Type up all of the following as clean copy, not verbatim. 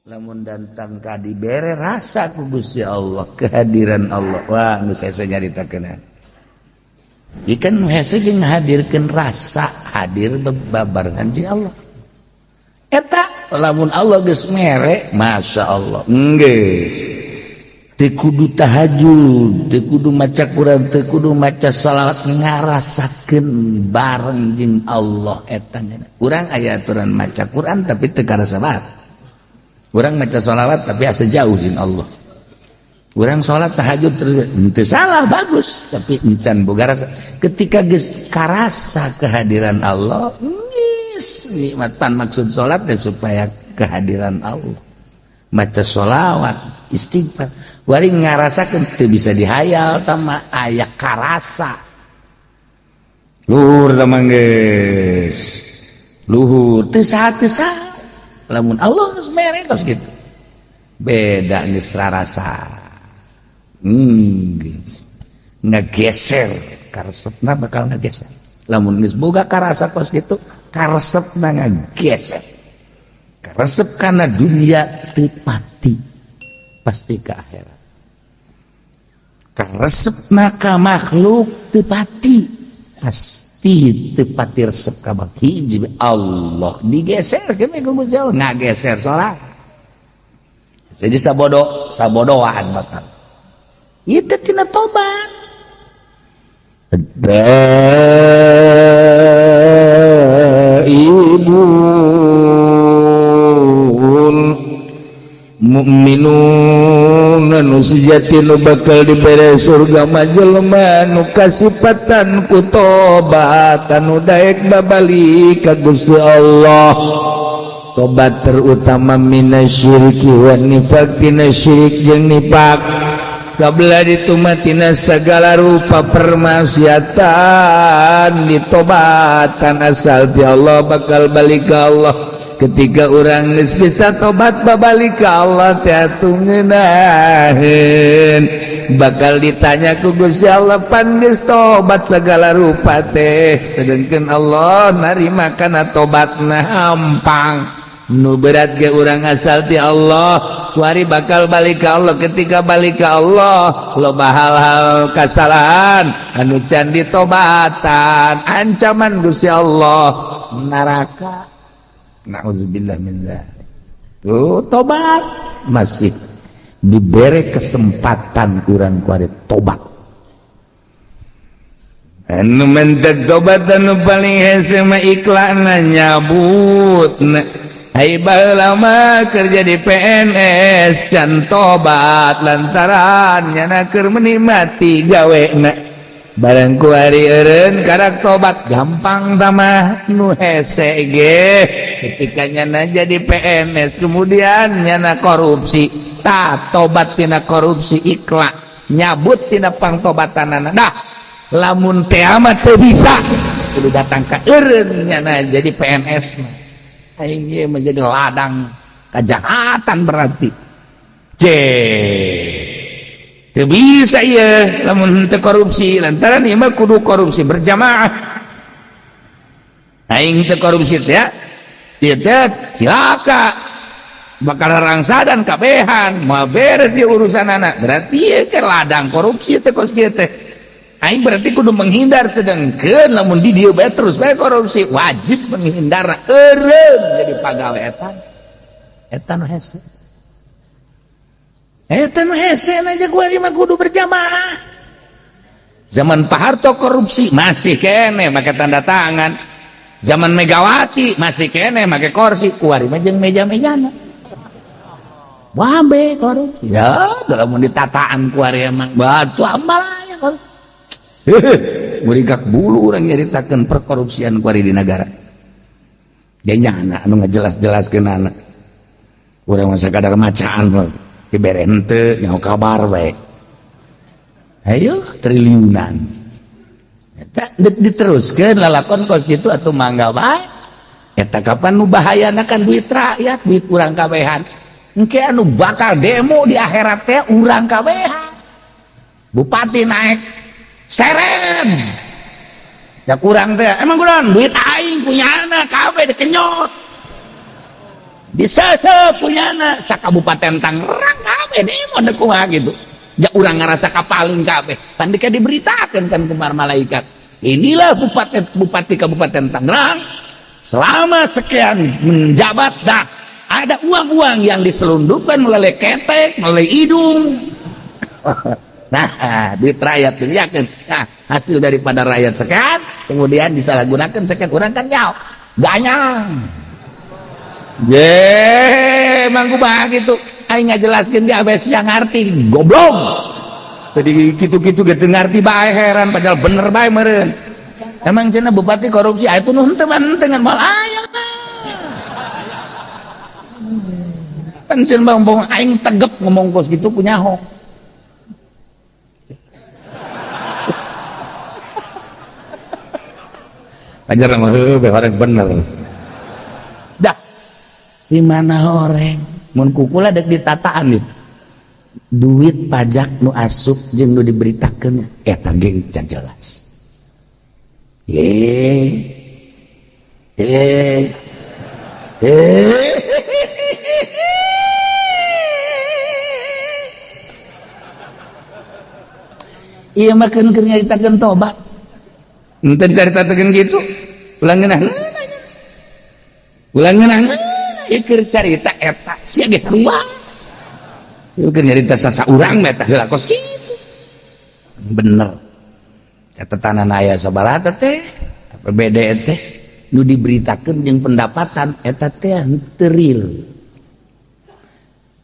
Lamun datang ka dibere rasa ku Gusti Allah, kehadiran Allah. Wah, geus hese nyaritakeun. Ikan nu hese jeung ngahadirkeun rasa hadir bebarengan jeung Allah. Eta lamun Allah geus mere, Masya Allah, geus teu kudu tahajud, teu kudu maca Quran, teu kudu maca salawat, ngarasakeun bareng jeung Allah eta. Urang aya aturan maca Quran tapi teu karasa banget. Urang maca sholawat tapi asa jauh jeung Allah. Urang sholat tahajud terus itu salah, bagus, tapi encan boga rasa. Ketika geus karasa kehadiran Allah, geus nikmat. Pan maksud sholat teh supaya kehadiran Allah. Maca sholawat, istighfar, wari ngarasakeun teu bisa dihayal tama aya karasa. Luhur tama geus. Luhur teu saha teu saha. Lamun Allah geus mere kos kitu. Beda, geus rarasa. Geus ngageser karesepna, bakal ngageser. Lamun geus boga karasa kos kitu, karesepna ngageser. Karesep kana dunia teu pati, pasti ke akhirat. Karesepna ka makhluk teu pati, pasti teu pati resep ka hiji Allah. Digeser ke ku Gusti Allah, ngageser salat. Jadi sabodo sabodoan bakal. Itu tina tobat. Taibun mukminun nu sejati nu bakal dibere surga mah jelema nu kasipatan ku tobat, anu daek babalik ka Gusti Allah. Tobat terutama minasyiriki wan nifaq, tina syirik jeung nifak, qabla ditumatina segala rupa permaksiatan ditobatan, asal ti Allah bakal balik ke Allah. Ketika orang geus bisa tobat babalik ke Allah teh atuh ngeunaheun, bakal ditanya ku Gusti Allah, pan geus tobat segala rupa teh, sedangkan Allah narima kana tobatna hampang. Nu berat ge urang asal ti Allah kuari bakal balik ke Allah. Ketika balik ke Allah, loba hal-hal kesalahan anu can ditobatan, ancaman Gusti Allah neraka, naudzubillah min dzalik. Tuh, tobat masih diberi kesempatan kurang kuari tobat. Anu mentek tobat anu paling hese mah iklanna nyabut. Hai, lama kerja di PNS can tobat lantaran nyana keur menikmati gawe na. Barang kuari eureun karak tobat gampang. Tamah nu hese ge ketika nyana jadi PNS kemudian nyana korupsi, tak tobat tina korupsi, ikhlas nyabut tina pangtobatanana. Dah lamun teh mah teu bisa, kudu datang ka eureun nyana jadi PNS mah. Aing ieu menjadi ladang kejahatan berarti. C teu bisa ieu lamun teu korupsi, lantaran ieu mah kudu korupsi berjamaah. Aing teu korupsi teh ieu teh cilaka, bakal rangsa dan kabehan mau beres ieu urusan anak. Berarti ieu ke ladang korupsi teh kos kieu teh. Aing berarti kudu menghindar, sedangkan lamun di dieu bae terus bae korupsi, wajib menghindar eureun jadi pagawe. Eta eta nu hese, eta nu hese aja. Gua mah kudu berjamaah. Zaman Pak Harto korupsi masih kene make tanda tangan, zaman Megawati masih kene make kursi, kuari mah jeung meja-mejana wabe korupsi. Ya kalau mau ditataan kuari emang batu ambalaya korupsi. Murigak bulu orang nyaritakeun perkorupsian kuari di negara. Dia nyana anu ngajelas-jelaskeun anak. Urang mah sakadar macaan dibere henteu nyaho kabar bae. Ayo triliunan. Eta diteruskeun lalakon kos kitu atuh mangga bae. Eta kapan nu bahayana kan duit rakyat, duit urang kabehan. Engke anu bakal demo di akhirat teh urang kabehan. Bupati naik seren ya kurang teh, emang kurang duit aing punya anak kabeh dikenyot. Disese punyana sakabupaten Tangerang kabeh demo deuk kumaha gitu. Ja urang ngarasa kapaling kabeh. Pan dika diberitakeun kan ku malaikat. Inilah bupati Kabupaten Tangerang selama sekian menjabat dah ada uang-uang yang diselundupkan melalui ketek, melalui hidung. Nah, duit rakyat yakin. Nah, hasil daripada rakyat sekian kemudian disalahgunakan sekian orang kan nyaw. Ganyang. Ye, emang kumaha gitu. Aing ngajelaskeun ge abes yang ngarti, goblok. Tadi kitu-kitu ge teu ngarti bae heran padahal bener bae meureun. Emang cenah bupati korupsi aya tuh nu henteu mah henteu ngan moal aya. Pan sieun bang aing tegep ngomong kos kitu punya ho. Ajar mah heuh orang bener. Dah. Di mana horeng? Mun kukula dek ditataan nih. Duit pajak nu asup jeung nu diberitakeun eta ge can jelas. Ye. Eh. Eh. Ieu mah keun keur nyaritakeun tobat. Henteu dicaritakeun kitu. Ulang ngeunah. Ulang ngeunah. Ieu keur carita eta sia geus sarua. Ieu keur nyarita sasaurang mah eta heula kos kitu. Bener. Catatan aya sabaraha teh APBD teh nu diberitakeun jeung pendapatan eta teh teu real.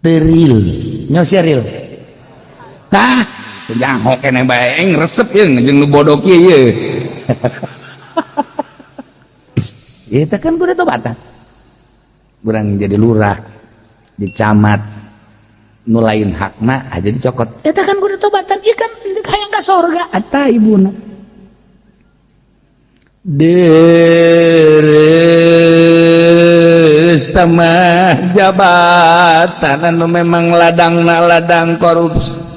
Teu real. Nya sia real. Tah, jangan keneh bae aing resep ieu jeung nu bodoh kieu ieu. Eta kan kudu tobatan. Urang jadi lurah, di camat, nu lain hakna aja dicokot. Eta kan kudu tobatan, ieu kan hayang ka sorga eta ibuna. Deres tamah jabatan anu memang ladangna ladang korupsi.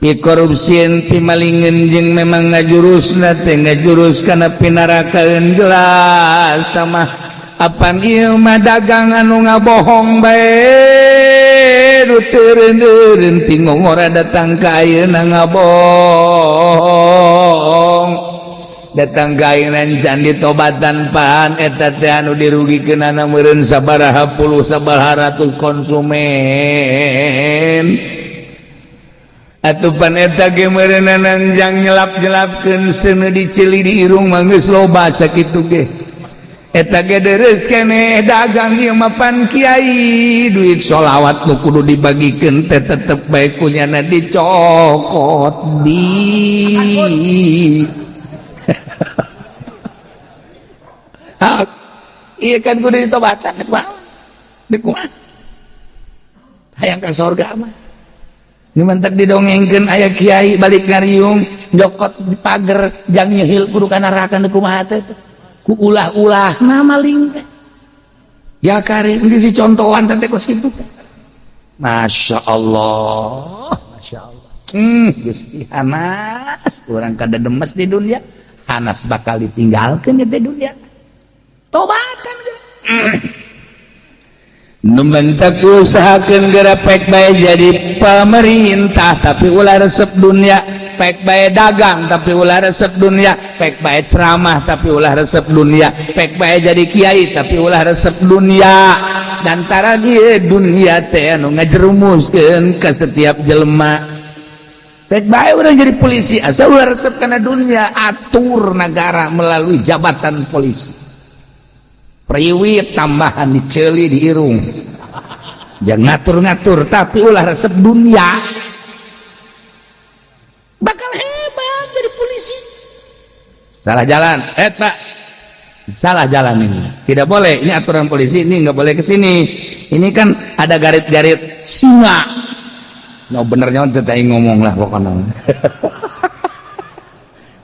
Pi korupsieun pi malingeun jeung memang ngajurusna teh ngajurus kana pinarakaeun jelas tamah apan ieu mah dagang anu ngabohong bae nu teu eureun ti ngongora datang ka ayeuna ngabohong datang ka ayeuna can ditobatan pan eta teh anu dirugikeunana meureun sabaraha puluh sabaraha ratus konsumen. Atupan eta ge meureunana jang nyelap-nyelapkeun seuneu diceli di irung mah geus loba sakitu ge. Eta ge deres keneh dagang ieu mah pan kiai duit sholawat nu kudu dibagikeun teh tetep bae kunyana dicokot di. Ieu kan kudu ditobatan kumaha? Deuk kumaha? Hayang ka sorga mah. Numantak didongengkeun aya kiai balik ngariung nyokot di pager jang nyehil kudu ka neraka nu kumaha teh ku ulah-ulah na maling teh ya karim geus dicontohan teh kos kitu. Masya Allah, Masya Allah. Gusti hanas urang kada demes di dunia, hanas bakal ditinggalkeun di dunia. Tobatan ge. Numentak usahakeun geura pek bae jadi pemerintah tapi ulah resep dunia, pek bae dagang tapi ulah resep dunia, pek bae ceramah tapi ulah resep dunia, pek bae jadi kiai tapi ulah resep dunia. Dan tara ieu dunia teh anu ngajerumuskeun ka setiap jelema. Pek bae urang jadi polisi asa ulah resep kana dunia, atur negara melalui jabatan polisi. Priwit tambahan diceli di irung jangan ngatur-ngatur tapi ulah resep dunia bakal hebat jadi polisi. Salah jalan, Pak, salah jalan ini tidak boleh, ini aturan polisi ini nggak boleh ke sini, ini kan ada garit-garit singa. No benernya teteh ngomong lah pokoknya.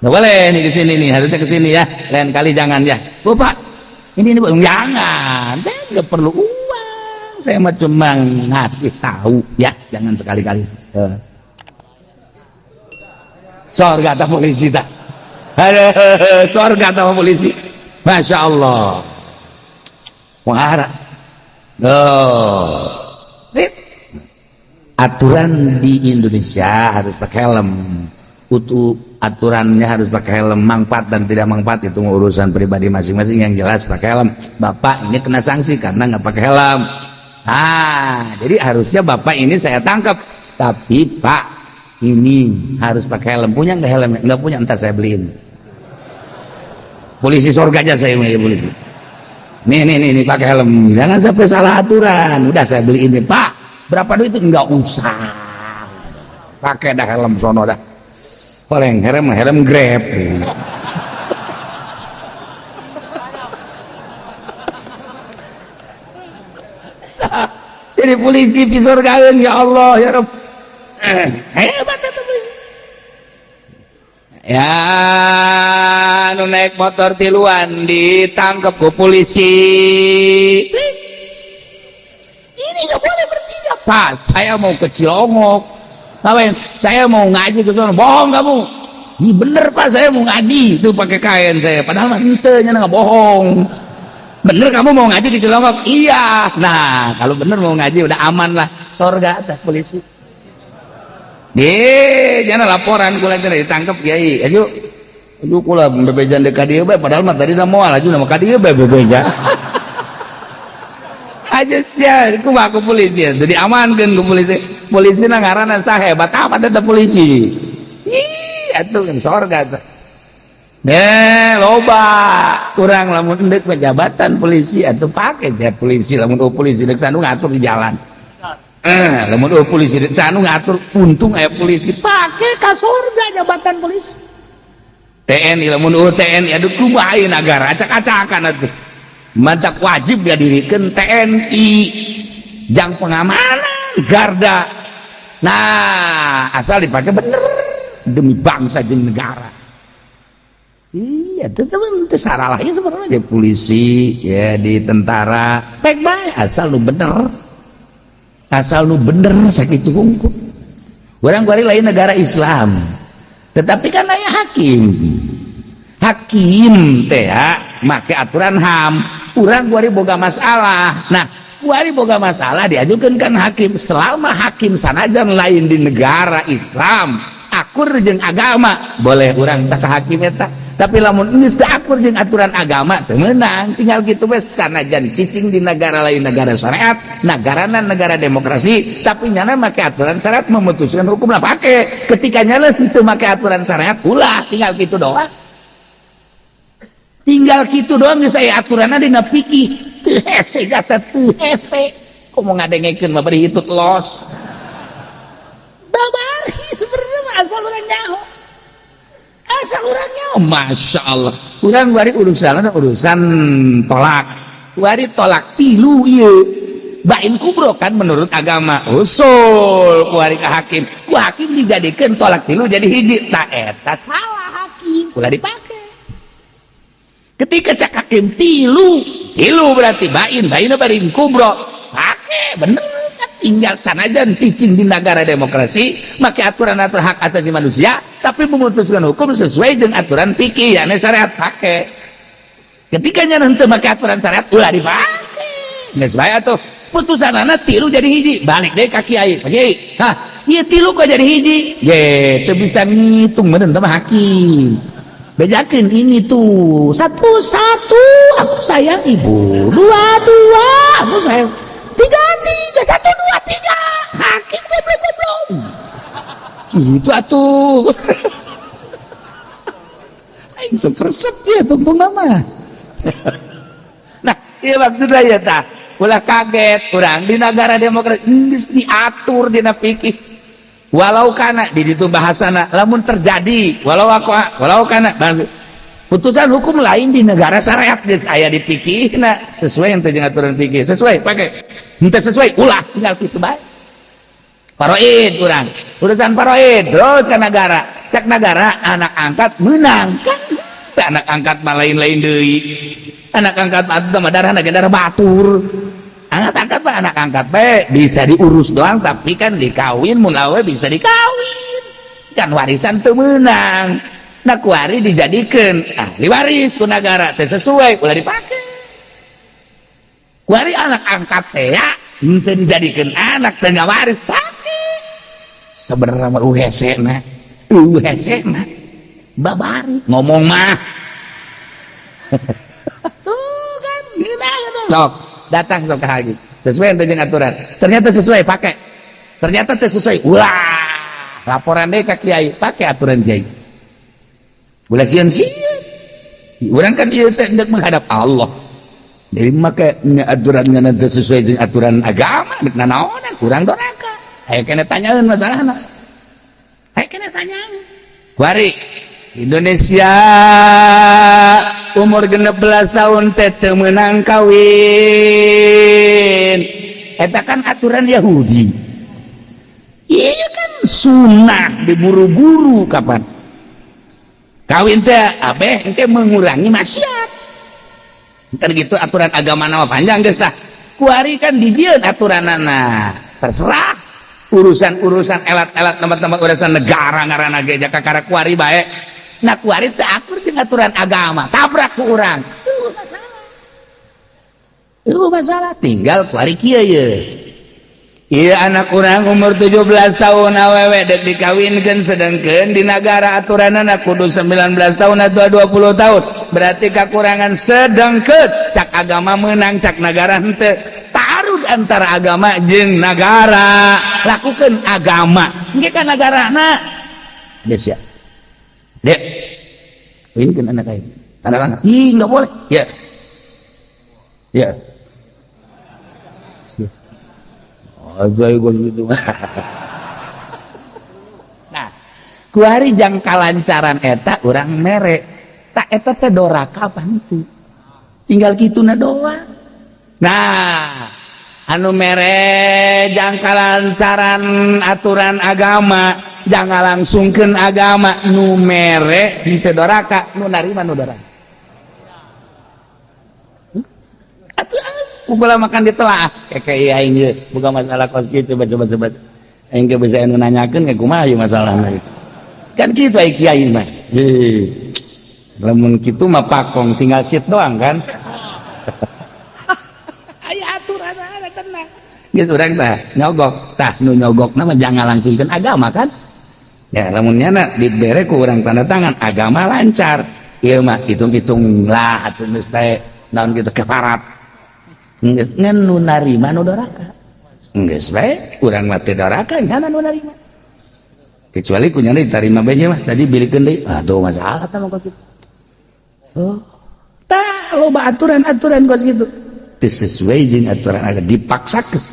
Nggak boleh nih ke sini nih, harusnya ke sini ya, lain kali jangan ya, Bapak. Ini jangan, saya nggak perlu uang, saya mah cuma ngasih tahu ya, jangan sekali-kali. Sorga atau polisi tak? Aduh, sorga atau polisi? Masya Allah. Wahara. Oh, aturan di Indonesia harus pakai helm. Utuh aturannya harus pakai helm, manfaat dan tidak manfaat itu urusan pribadi masing-masing, yang jelas pakai helm. Bapak ini kena sanksi karena nggak pakai helm. Ah, jadi harusnya bapak ini saya tangkap. Tapi Pak, ini harus pakai helm. Punya nggak helm? Nggak punya, ntar saya beliin. Polisi surga aja saya mau polisi. Nih nih nih, nih pakai helm. Jangan sampai salah aturan. Udah saya beliin nih, Pak. Berapa duit itu? Nggak usah. Pakai dah helm sono dah. Paling helm helm Grab. Jadi polisi pisurgaeun, ya Allah ya Rabb. Hebat itu polisi. Ya nu naik motor tiluan ditangkap ku polisi. Ini nggak boleh bertiga. Pak, saya mau ke Cilongok. Ngapain? Saya mau ngaji ke sana. Bohong kamu. Ini bener Pak, saya mau ngaji. Itu pakai kain saya. Padahal mah ente nya nggak bohong. Bener kamu mau ngaji di Cilongok? Iya. Nah, kalau bener mau ngaji udah aman lah. Sorga atas polisi. Deh, jangan laporan kula teh ditangkap kiai. Ayo. Ayo kula bebejan deuk ka dieu bae padahal mah tadi moal aju nama ka dieu bae bebeja. Aja sia, kumaha ku polisi. Jadi amankeun ku polisi. Polisi na ngaranna saha hebat amat eta polisi. Ih, atuh kan sorga teh. Nih, loba kurang lamun endek jabatan polisi atuh pake ya polisi lamun oh polisi dek sanu ngatur di jalan. Lamun oh polisi dek sanu ngatur untung aya polisi pake ka sorga jabatan polisi. TNI lamun oh TNI aduh kumaha ieu nagara acak-acakan atuh. Mantak wajib diadirikan TNI jang pengamanan garda. Nah, asal dipakai bener demi bangsa jeung negara. Iya, tetep itu saralahnya sebenarnya di polisi, ya di tentara, baik baik asal lu bener. Asal lu bener sakitu hungkul. Urang kuari lain negara Islam. Tetapi kan aya hakim. Hakim teh make aturan HAM. Urang kuari boga masalah. Nah, kuari boga masalah diajukan kan hakim. Selama hakim sanajan lain di negara Islam, akur jeung agama, boleh urang tak ke hakim eta. Tapi lamun geus teu akur jeung aturan agama teu meunang, tinggal kitu we sanajan cicing di negara lain negara syariat, negarana negara demokrasi, tapi nyana make aturan syariat memutuskan hukum lah pake. Ketika nyana teu make aturan syariat ulah, tinggal kitu doang. Tinggal kitu doang geus aya aturanna dina fikih. Teu hese jasa teu hese. Komo ngadengekeun mah bari hitut los. Babari sebenarnya mah asal urang nyaho. Asal urang nyaho, Masya Allah. Urang bari urusan urusan tolak. Bari tolak tilu ieu. Bain kubro kan menurut agama. Usul kuari ka hakim. Ku hakim dijadikeun tolak tilu jadi hiji. Ta eta salah hakim. Ulah dipake. Ketika cak hakim tilu, tilu berarti bain, bain bain kubro. Pake bener kan tinggal sanajan cicing di negara demokrasi, make aturan-aturan hak asasi manusia, tapi memutuskan hukum sesuai dengan aturan fikih, yakni syariat pake. Ketika nya henteu make aturan syariat ulah dipake. Geus bae atuh. Putusanana tilu jadi hiji, balik deui ka kiai. Pak Kiai, hah, ieu tilu kok jadi hiji? Ye, teu bisa ngitung meureun teh mah hakim. Bejakeun ini tuh satu satu aku sayang ibu, dua dua aku sayang, tiga tiga, satu dua tiga, hakim goblok goblok gitu atuh. Aing sok resep ya tungtung nama. Nah, iya maksudnya ya tah ulah kaget urang di negara demokrasi geus diatur dina fikih. Walau kana di ditu bahasana lamun terjadi walau aku walau kana putusan hukum lain di negara syariat geus aya di fikihna sesuai yang teu aturan fikih sesuai pakai henteu sesuai ulah tinggal kitu bae. Faraid urang urusan faraid terus ke negara cek negara anak angkat menang kan anak angkat mah lain-lain deui anak angkat mah darah darah batur anak angkat mah anak angkat bae bisa diurus doang tapi kan dikawin mun awe bisa dikawin kan warisan teu meunang. Nah kuari dijadikeun ahli waris ku nagara teu sesuai ulah dipake. Kuari anak angkat teh ya henteu dijadikeun anak, teu waris, tapi sebenarnya mah hese na, hese na babari ngomong mah. Tuh kan sok datang, sok ke haji, sesuai dengan aturan. Ternyata sesuai, pakai. Ternyata sesuai, wah, laporan deh ke kiai, pakai aturan kiai. Ulah sieun sieun. Urang kan ieu teh menghadap Allah. Jadi maka aturan nanti sesuai dengan aturan agama, dek nanaonan kurang doraka. Aya keneh tanyaeun masalahna. Aya keneh tanyaeun. Kuari Indonesia umur 16 tahun teh teu meunang kawin. Eta kan aturan Yahudi. Iya kan sunnah diburu-buru kapan? Kawin teh abeh ente mengurangi maksiat. Kan gitu aturan agama nama panjang geus tah. Kuari kan dijieun aturanana. Terserah urusan-urusan elat-elat tempat-tempat urusan negara ngaranna ge jaka kakara kuari bae. Nah, kuari teh akur jeung aturan agama, tabrak ku urang. Itu masalah. Itu masalah tinggal kuari kieu ye. Iya, anak urang umur 17 tahun awewe dek dikawinkan, sedangkan di negara aturan anak kudu 19 tahun atau 20 tahun, berarti kekurangan. Sedangkan cak agama menang, cak negara henteu. Taruh antara agama jeung negara, lakukan agama engke kan negarana. Dek ya, dek, kawinkeun anak aing, tanda tangan. Ih, nggak boleh ya ya. Aja gue gitu. Nah, kuari jang kalancaran eta urang mere tak eta teh doraka apa henteu? Tinggal kituna doang. Nah, anu mere jang kalancaran aturan agama, jangan langsungkeun agama, nu mere henteu doraka, nu narima nu doraka. Atuh kukula makan ditelaah kayak aing ieu buka masalah kos kieu. Coba coba coba, aing ge bisa anu nanyakeun ke kumaha ieu masalahna. Kan kitu ai kiai mah. Heuh, lamun kitu mah pakong tinggal sit doang kan. Aya aturan ada, tenang geus, urang tah nyogok tah. Nu nyogok mah jangan langsungkeun agama kan ya. Lamun nyana dibere ku urang tanda tangan agama lancar, ieu mah hitung-hitung lah atuh, geus bae naon kitu keparat. Geus, ngan nu narima nu doraka. Geus bae, urang mah teu doraka. Nyana nu narima. Kecuali ku nyana diterima bae mah tadi bilikeun deui, aduh, masalah tah mah kos kitu. Oh, tah loba aturan-aturan kos kitu. Teu sesuai jeung aturan agama dipaksakeun,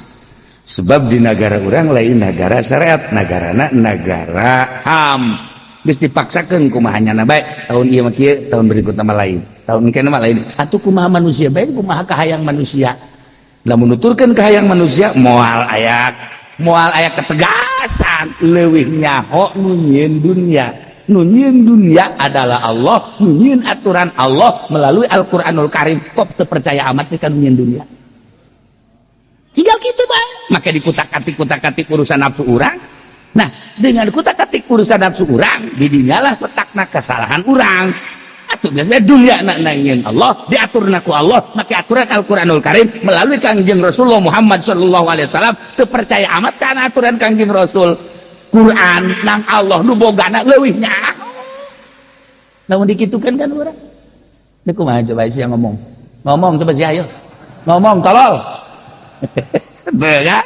sebab di negara urang lain negara syariat, negarana negara HAM. Geus dipaksakeun kumaha nyana bae, tahun ieu mah kieu, tahun berikutna mah lain, tahun engke mah lain. Atuh kumaha manusia bae, kumaha kahayang manusia? Lamun nuturkeun kahayang manusia, moal aya, moal aya ketegasan. Leuwih nyaho nu nyieun dunia. Nu nyieun dunia adalah Allah, nu nyieun aturan Allah melalui Al-Qur'anul Karim. Kok teu percaya amat sih kan nyieun dunia? Tinggal gitu bae. Maka dikutak-atik kutak-atik urusan nafsu urang. Nah, dengan kutak-atik urusan nafsu urang, didinyalah petakna kesalahan urang. Atuh geus bae, dunia na nyieun Allah, diaturna ku Allah make aturan Al-Qur'anul Karim melalui Kangjeng Rasulullah Muhammad sallallahu alaihi wasallam. Teu percaya amat kana aturan Kangjeng Rasul, Quran nang Allah nu bogana leuwih nyaho. Lamun dikitukeun kan urang. Ini kumaha coba sih yang ngomong? Ngomong coba sih, ayo. Ngomong, tolol. Tuh kan?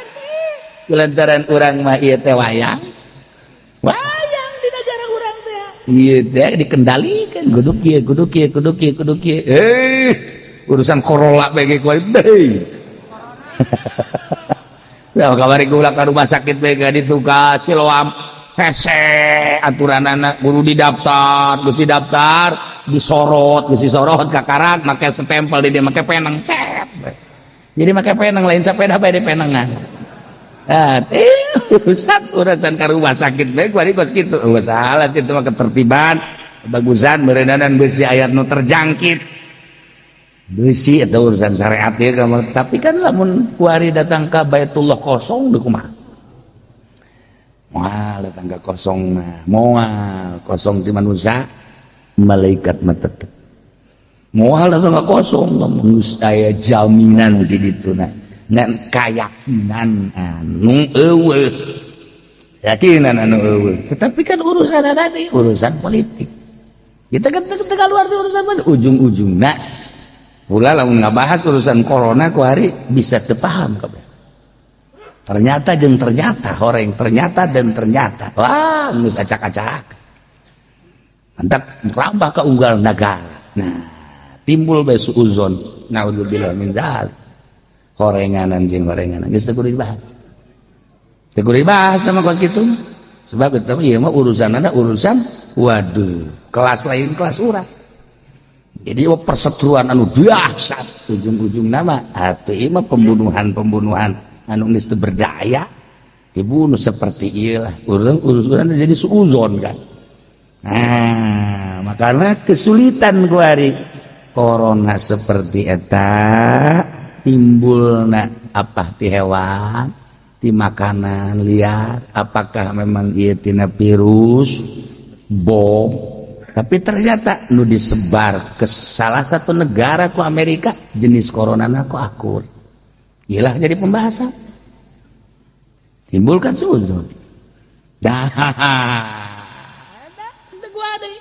Kulantaran urang mah ieu teh wayang. Wayang di negara urang teh. Ieu teh dikendalikan kudu kieu, kudu kieu, kudu kieu, kudu kieu. Eh, urusan Corolla bae ge kuari deui. Nah, kamari kula ka rumah sakit bae ka ditu ka Siloam. Hese aturanana, kudu didaftar, geus didaftar, disorot, geus disorot kakarak make stempel di dia, make penang cet. Jadi make penang, lain sepeda bae di penangan. Nah, Ustaz, urusan ka rumah sakit bae kuari kos kitu. Oh, salah itu mah ketertiban. Bagusan meureunanan besi ayat nu terjangkit. Besi atau urusan syariat ya kamu. Tapi kan lamun kuari datang ke Baitullah kosong deui kumaha? Moal datang ke kosong mah, moal kosong ti manusia, malaikat mah tetep. Moal atau nggak kosong, geus aya jaminan di dituna. Ngan kayakinan anu eueuh. Yakinan anu eueuh. Tetapi kan urusan ada di urusan politik. Kita kan keluar di urusan mana? Ujung-ujungna pula lamun ngabahas urusan corona ku hari bisa teu paham kabeh. Ternyata jeung ternyata horeng ternyata dan ternyata. Wah, geus acak-acak. Mantap merambah ke unggal negara. Nah, timbul bae suuzon. Naudzubillah min dzalik. Horenganan jeung horenganan geus teu kudu dibahas. Teu kudu dibahas sama kos kitu. Sebab eta ieu mah urusanana urusan waduh, kelas lain kelas urang. Jadi perseteruan anu dahsyat ujung-ujung nama atuh ieu mah pembunuhan-pembunuhan anu geus teu berdaya dibunuh seperti ieu lah. Urang urusan jadi suuzon kan. Nah, makanya kesulitan kuari corona seperti eta timbulna apa ti hewan, ti makanan liar, apakah memang ieu tina virus bom. Tapi ternyata nu disebar ke salah satu negara ku Amerika jenis corona ku akur. Iyalah jadi pembahasan. Timbulkan suuzon. Dah. Gua deh.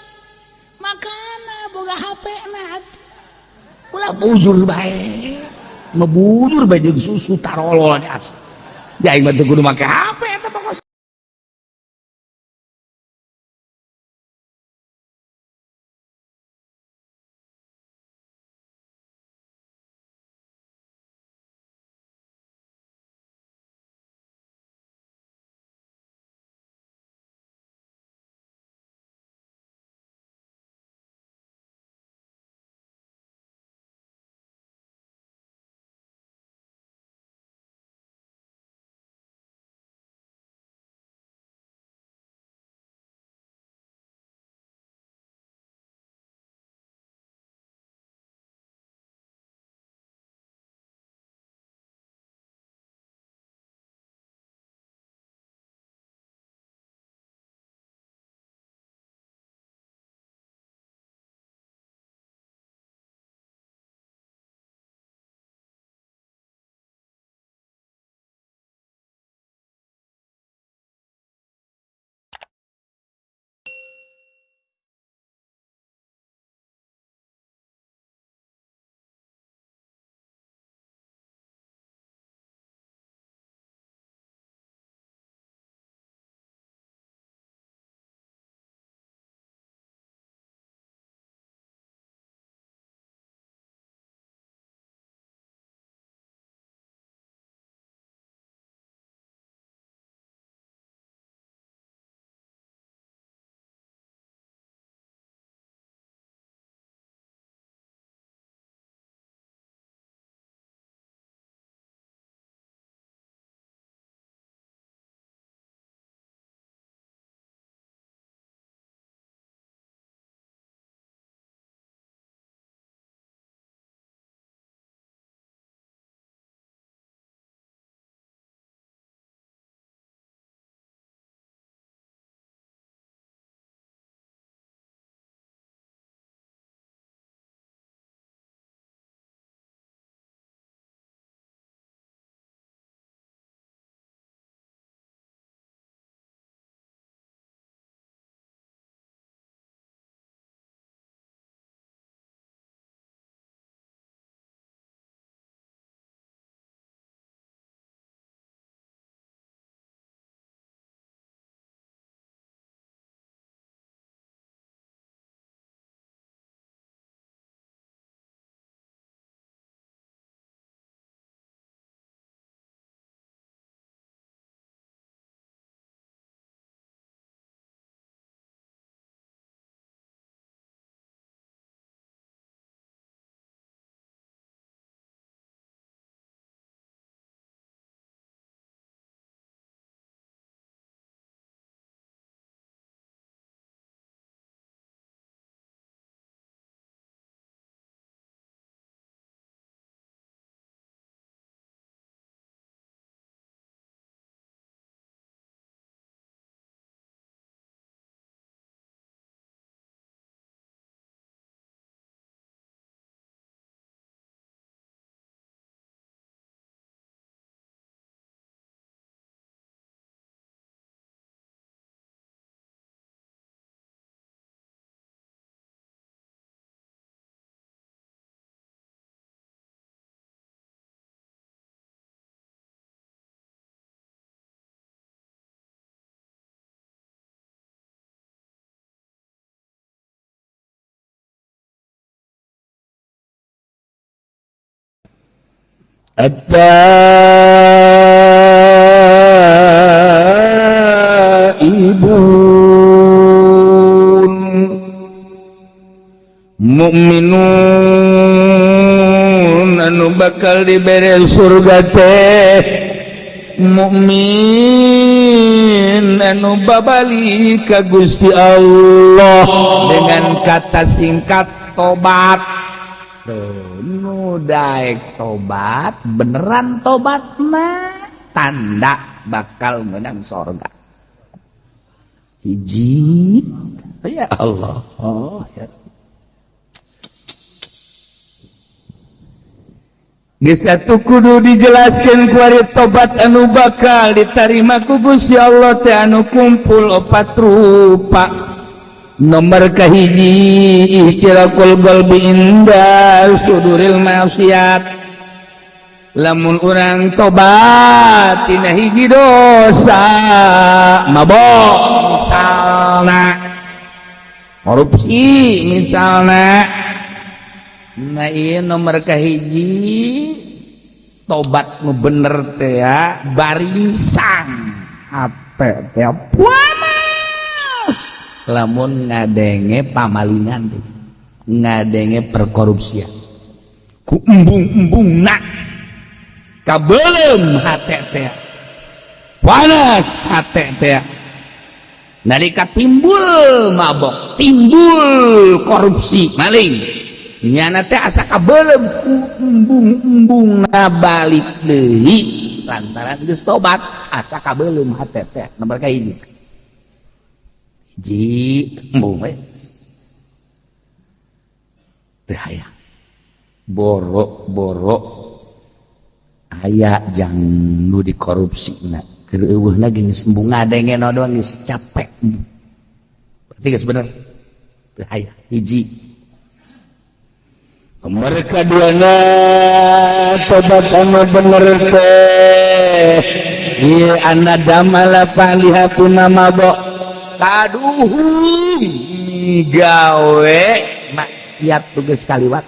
Makana boga HP na ulah bujur bae. Ngebujur bae jeung susu tarolol di atas. Ya aing mah teu kudu make HP eta pokok. At-taibun mukminun anu bakal dibere surga teh mukmin anu babali ka Gusti Allah dengan kata singkat tobat. Tuh, nu daek tobat beneran tobat mah tanda bakal menang sorga. Hiji, ya Allah, oh, ya. Geus atuh kudu dijelaskeun kuari tobat anu bakal ditarima ku Gusti Allah teh anu kumpul opat rupa. Nomor kahiji, ihtiraqul qalbi inda suduril maksiat. Lamun urang tobat tina hiji dosa, mabok misalna, korupsi misalna. Nah, iya, nomor kahiji tobat nu bener teh ya baringsang hate teh panas lamun ngadenge pamalingan teh, ngadenge perkorupsian, ku embung-embung nak kabelem hate teh, panas hate teh. Nalika timbul mabok, timbul korupsi, maling, nyana teh asa kabelem ku embung-embung balik deui lantaran geus tobat asa kabelem hate teh. Nomor kahiji, hiji, embung we teu hayang borok-borok aya jang nu dikorupsi na keur eueuhna ge geus embung, ngadenge doang geus capek, berarti geus bener teu hayang. Hiji. Nomor kaduana, tobat anu bener teh ieu an-nadam ala fa'liha kuna mabok kaduhung gawe maksiat tugas kaliwat.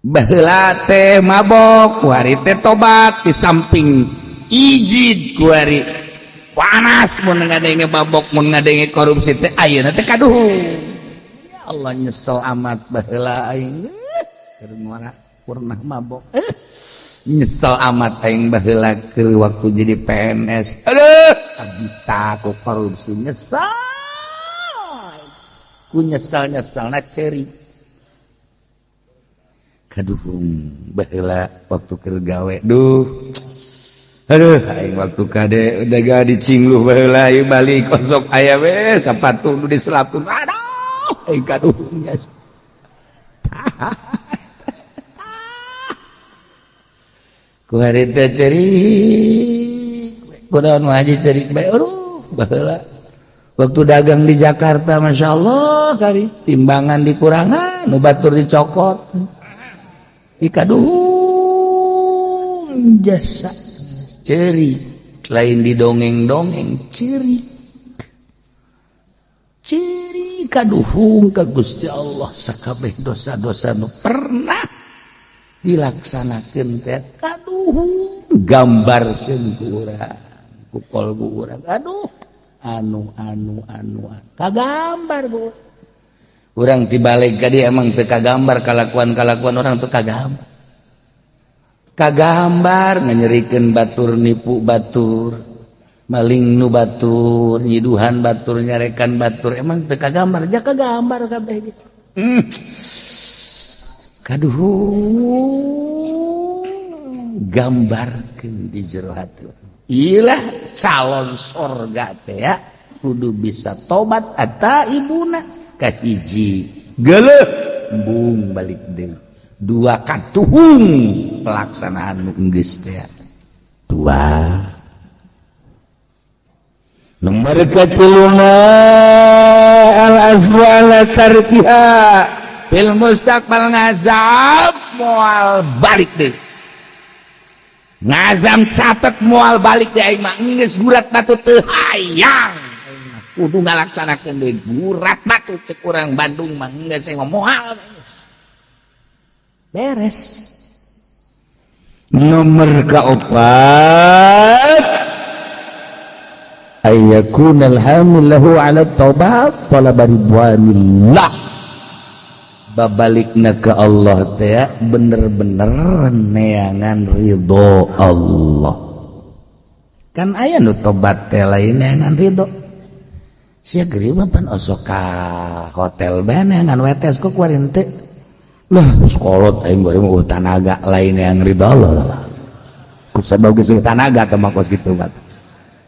Baheula teh mabok, kuari teh tobat, di samping ijid kuari panas mun ngadenge mabok, mun ngadenge korupsi teh, ayeuna teh kaduhung. Ya Allah, nyesel amat baheula aing keur ngora pernah mabok. Nyesel amat aing baheula keur waktu jadi PNS, aduh, kabita ku korupsi, nyesel ku nyesel nyeselna ceri kaduhung baheula waktu keur gawe. Duh, aduh, aing waktu kade udah gak dicingluh baheula ieu balik kosok aya we sapatu nu diselapkeun, aduh, aing kaduhung. Ku hari teh cerik kunaon haji, cerik bae. Aduh, baheula waktu dagang di Jakarta, Masya Allah, kali timbangan dikurangan, nu batur dicokot, dikaduhung jasa cerik, lain didongeng-dongeng, cerik cerik kaduhung ka Gusti Allah sakabeh dosa-dosa nu pernah dilaksanakeun teh kaduhung, gambarkeun ku urang, ku kolbu urang. Aduh, anu anu anu kagambar ku urang tibalik ka dia. Emang teu kagambar kalakuan-kalakuan orang teu kagambar, kagambar nganyerikeun batur, nipu batur, maling nu batur, nyiduhan batur, nyarekan batur, emang teu kagambar? Ja kagambar kabeh gitu. Kaduhung gambarkeun di jero hati. Ilah calon sorga teh ya kudu bisa tobat ata ibuna. Kahiji, geuleuh embung balik deui. Dua, katuhung pelaksanaan nu geus teh. Dua. Nomor katiluna, al azmu ala tarkiha fil mustaqbal, ngazam moal balik deui, ngazam catet moal balik deui. Aing mah geus gurat batu teu hayang, kudu ngalaksanakeun deui. Gurat batu cek urang Bandung mah geus, aing mah moal, geus beres. Nomor keempat, ayyakunal hamil lahu ala taubat talaba ridwanillah. Babalikna ke Allah teh bener-bener neangan ridho Allah. Kan aya nu tobat teh lain neangan ridho. Sia geuring mah pan osok ka hotel bae neangan wetes kok kuari henteu. Lah sekolot aing bari mah tanaga lain yang ridho Allah lah. Ku sabab geus tanaga teh mah kos kitu mah.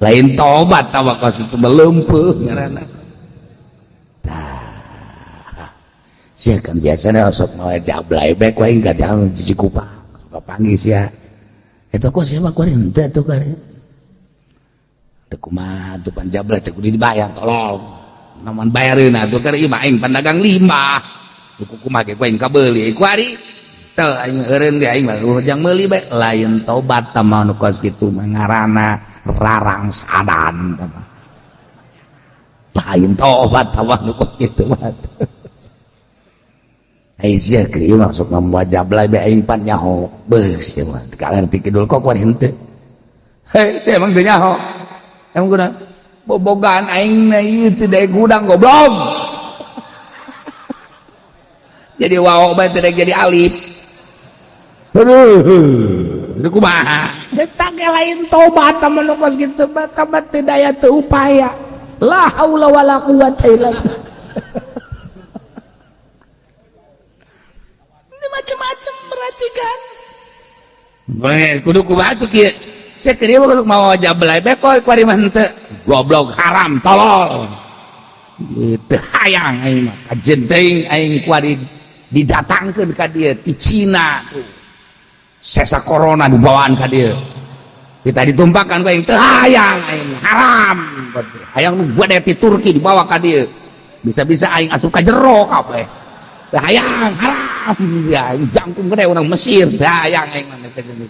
Lain tobat tah mah kos kitu meleumpeuh ngaranna. Tah. Sia kan biasana osok mah jablay bae ku aing ka jam Cikupa. Suka panggil sia. Eta kok sia mah kuari henteu atuh kuari. Teu kumaha tuh pan jablay teh kudu dibayar tolong. Namun bayareun atuh keur ieu mah aing pandagang limbah. Kumaha ge ku aing kabeuli kuari teu aing eureun ge aing mah jang meuli bae lain tobat tah mah nu kos kitu mah ngaranna rarang sadan lain tobat tah mah nu kos kitu mah. Ai sia keur ieu mah sok ngamuat jablay bae aing pan nyaho beuh sia mah teu ngarti kidul kok kuari henteu. Hei sia emang teu nyaho emang guna bobogaan aing na ieu teu daek gudang goblok. Jadi wow bae teh jadi alif. Aduh, itu kumaha? Eta ge lain tobat mah nu kos kitu mah tobat teu daya teu upaya. La haula wala quwata illa billah. Ini macam-macam berarti kan. Bae kudu kumaha tuh kieu? Sia keur ieu kudu mawa jablay bae kok kuari mah henteu. Goblok haram tolol. Teu hayang aing mah kajen teuing aing kuari didatangkeun ka dieu ti Cina tuh. Sesa corona dibawaan ka dieu. Kita ditumpakan ku aing teu hayang aing haram. Hayang nu gede ti Turki dibawa ka dieu. Bisa-bisa aing asup ka jero kabeh. Teu hayang haram. Ya aing jangkung gede urang Mesir teu hayang aing mah teh geuning.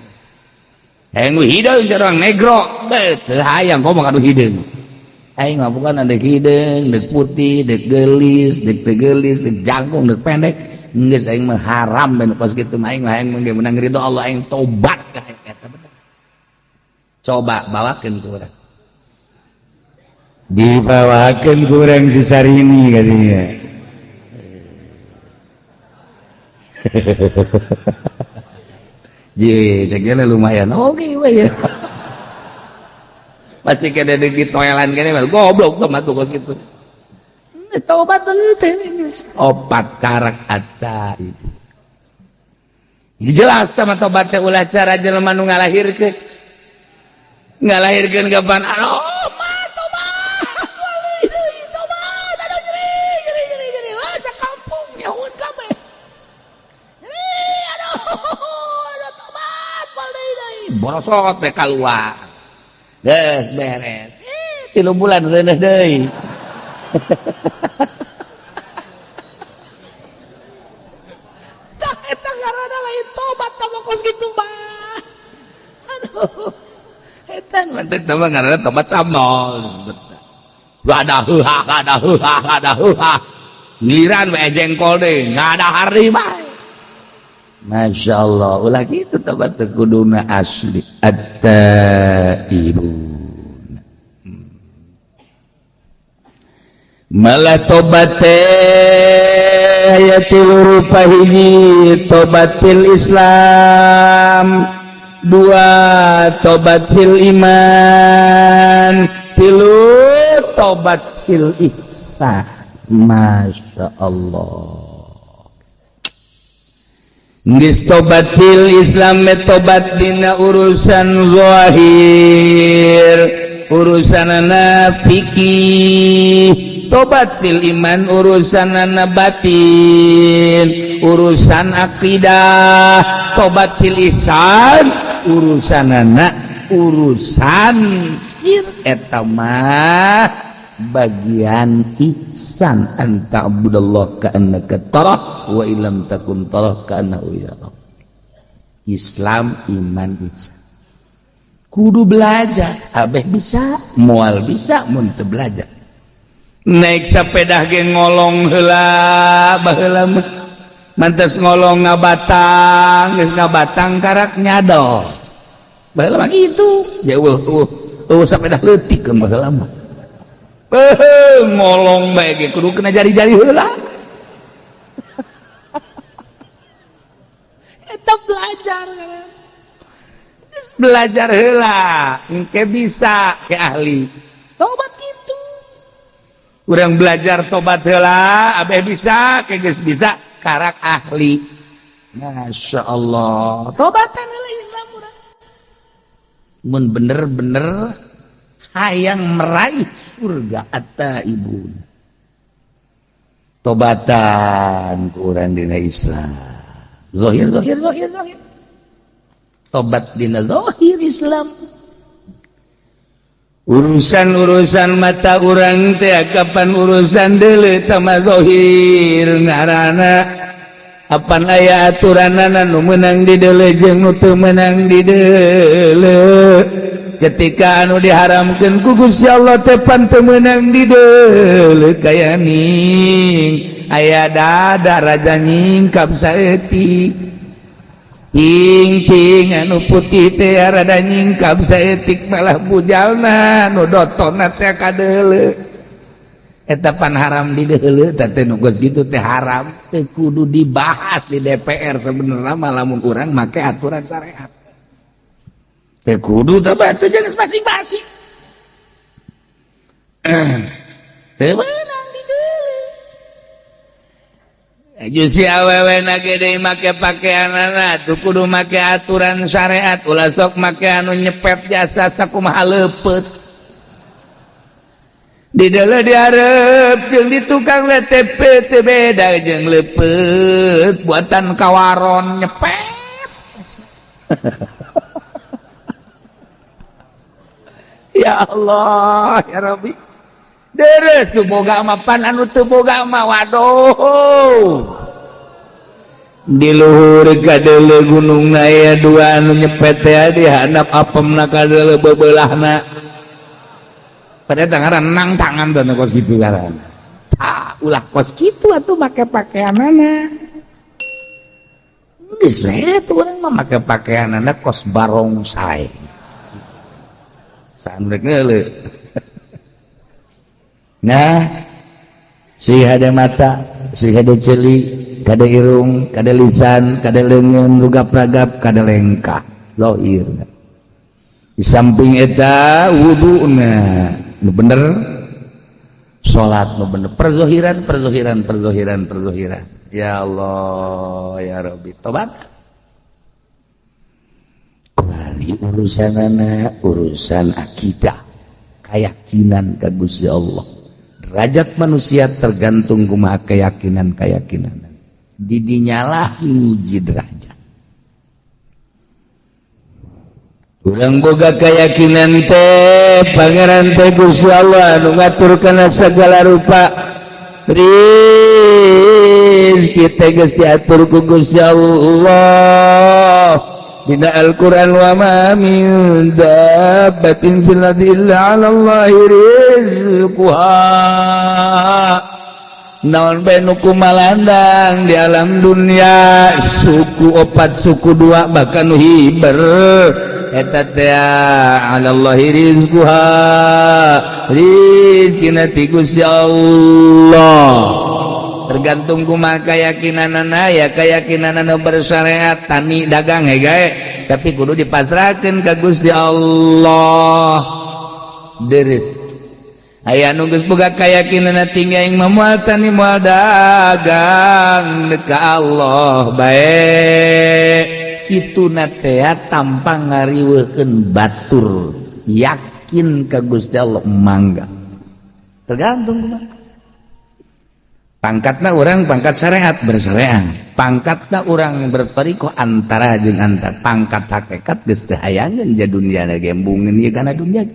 Hayang nu hideung urang negro. Beuh teu hayang komo ka nu hideung. Aing mah bukan dek hideung, dek putih, dek geulis, dek teu geulis, dek jangkung, dek pendek. Geus aing mah haram ben kos kitu mah aing mah hayang mah menang ridho Allah aing tobat ka eta bener. Coba bawakeun ku urang. Dibawakeun ku urang si Sarini katanya. Je, cek lumayan. Oke we ya. Masih kena di toilan kene mah goblok tuh mah kos kitu. Tobat henteu geus. Opat karak ata itu. Jadi jelas tah tobat teh ulah cara jelema nu ngalahirkeun. Ngalahirkeun kapan? Aduh, mah tobat. Tobat. Aduh nyeri nyeri nyeri nyeri. Wah sakampung nyaun kabeh. Nyeri aduh. Aduh tobat moal deui deui. Borosot we kaluar. Geus beres. 3 bulan reuneuh deui. Tah eta ngaranna lain tobat tah mah kos kitu mah. Aduh. Eta mah teh mah ngaranna tobat sambal. Ada heuha, ada heuha, ada heuha. Giliran we jengkol deui, ngadahar deui bae. Masya Allah, ulah kitu tobat teh kuduna asli at-taibun. Malah tobat teh aya tilu rupa hiji, tobatil Islam, dua tobatil iman, tilu tobatil ihsan. Masya Allah. Geus tobatil Islam tobat dina urusan zahir, urusanana fikih. Tobatil iman urusanana batin, urusan akidah. Tobatil ihsan urusanana urusan sir eta mah bagian ihsan anta abudallah ka'annaka tarah wa illam takun tarah ka'annahu yarak. Islam iman ihsan kudu belajar, abeh bisa moal bisa mun teu belajar. Naik sepeda ge ngolong heula baheula mah. Mantes ngolong ngabatang, geus ngabatang karak nyadol. Baheula mah kitu. Ya eueuh eueuh eueuh sampai dah leutik baheula mah. Beuh, ngolong bae ge kudu kena jari-jari heula. Eta belajar. Geus belajar heula, engke bisa ke ahli. Tobat kitu. Urang belajar tobat heula, abeh bisa, ke geus bisa karak ahli. Masya Allah. Tobatan heula Islam urang. Mun bener-bener hayang meraih surga at-taibun. Tobatan ku urang dina Islam. Zahir zahir zahir zahir. Tobat dina zahir Islam. Urusan-urusan mata urang teh kapan urusan deuleu tama zahir ngaranna apan aya aturanana nu meunang di deuleu jeung nu teu meunang di deuleu. Ketika anu diharamkeun ku Gusti Allah teh pan teu meunang di deuleu kaya ning aya dada raja nyingkap saeutik ping-ping anu putih teh rada nyingkap saeutik malah bujalna nu dotonna teh kadeuleu. Eta pan haram di deuleu teh teh nu geus kitu teh haram teu kudu dibahas di DPR sebenarnya mah lamun urang make aturan syariat. Teu kudu teh batu jeung masing-masing. Teu meunang di deuleu. Aju si awewe na gede make pakaianana tuh kudu make aturan syariat, ulah sok make anu nyepet jasa sakumaha leupeut. Di deuleu dihareup jeung di tukang WTP teu beda jeung leupeut buatan kawaron nyepet. Ya Allah ya Rabbi. Deres tuh boga mah pan anu teu boga mah waduh. Di luhur kadeuleu gunung aya dua anu nyepet teh di handap apemna kadeuleu bebeulahna. Pada tangan renang tangan tuh kos gitu ngaran. Tah ulah kos kitu atuh make pakaianana. Geus we tuh urang mah make pakaianana kos barongsai. Saha rek ngeuleuh. Nah, si ada mata, si ada celi, kada irung, kada lisan, kada leungeun, rugap-ragap, kada lengkah, lohir. Di samping eta wuduna nu bener, salat nu bener, perzohiran, perzohiran, perzohiran, perzohiran. Ya Allah, ya Rabbi, tobat. Kembali urusanana, urusan akidah, keyakinan ka Gusti Allah. Derajat manusia tergantung kumaha keyakinan-keyakinan. Didinyalah nguji derajat. Urang boga keyakinan teh Pangeran teh Gusti Allah anu ngatur kana segala rupa. Rizki teh geus diatur ku Gusti Allah. Dina Al-Qur'an wa ma min dabbatin fil ardi illa 'ala Allahi rizquha. Naon bae nu kumalandang di alam dunia, suku opat suku dua bahkan nu hiber eta teh 'ala Allahi rizquha. Rizkina ti Gusti Allah. Tergantung kumaha keyakinanana, ya keyakinanana bersyariat tani dagang he gae tapi kudu dipasrahkeun ka Gusti Allah. Deres aya nu geus boga keyakinanna tinggi aing mah moal tani moal dagang ka Allah bae. Kituna teh tanpa ngariweuhkeun batur, yakin ka Gusti Allah mangga. Tergantung kumaha. Pangkatna orang pangkat syariat bersyariat, pangkatna orang bertoriko antara jeung antara, pangkat hakikat geus teu hayangeun ja dunia na gembungeun ieu kana dunia.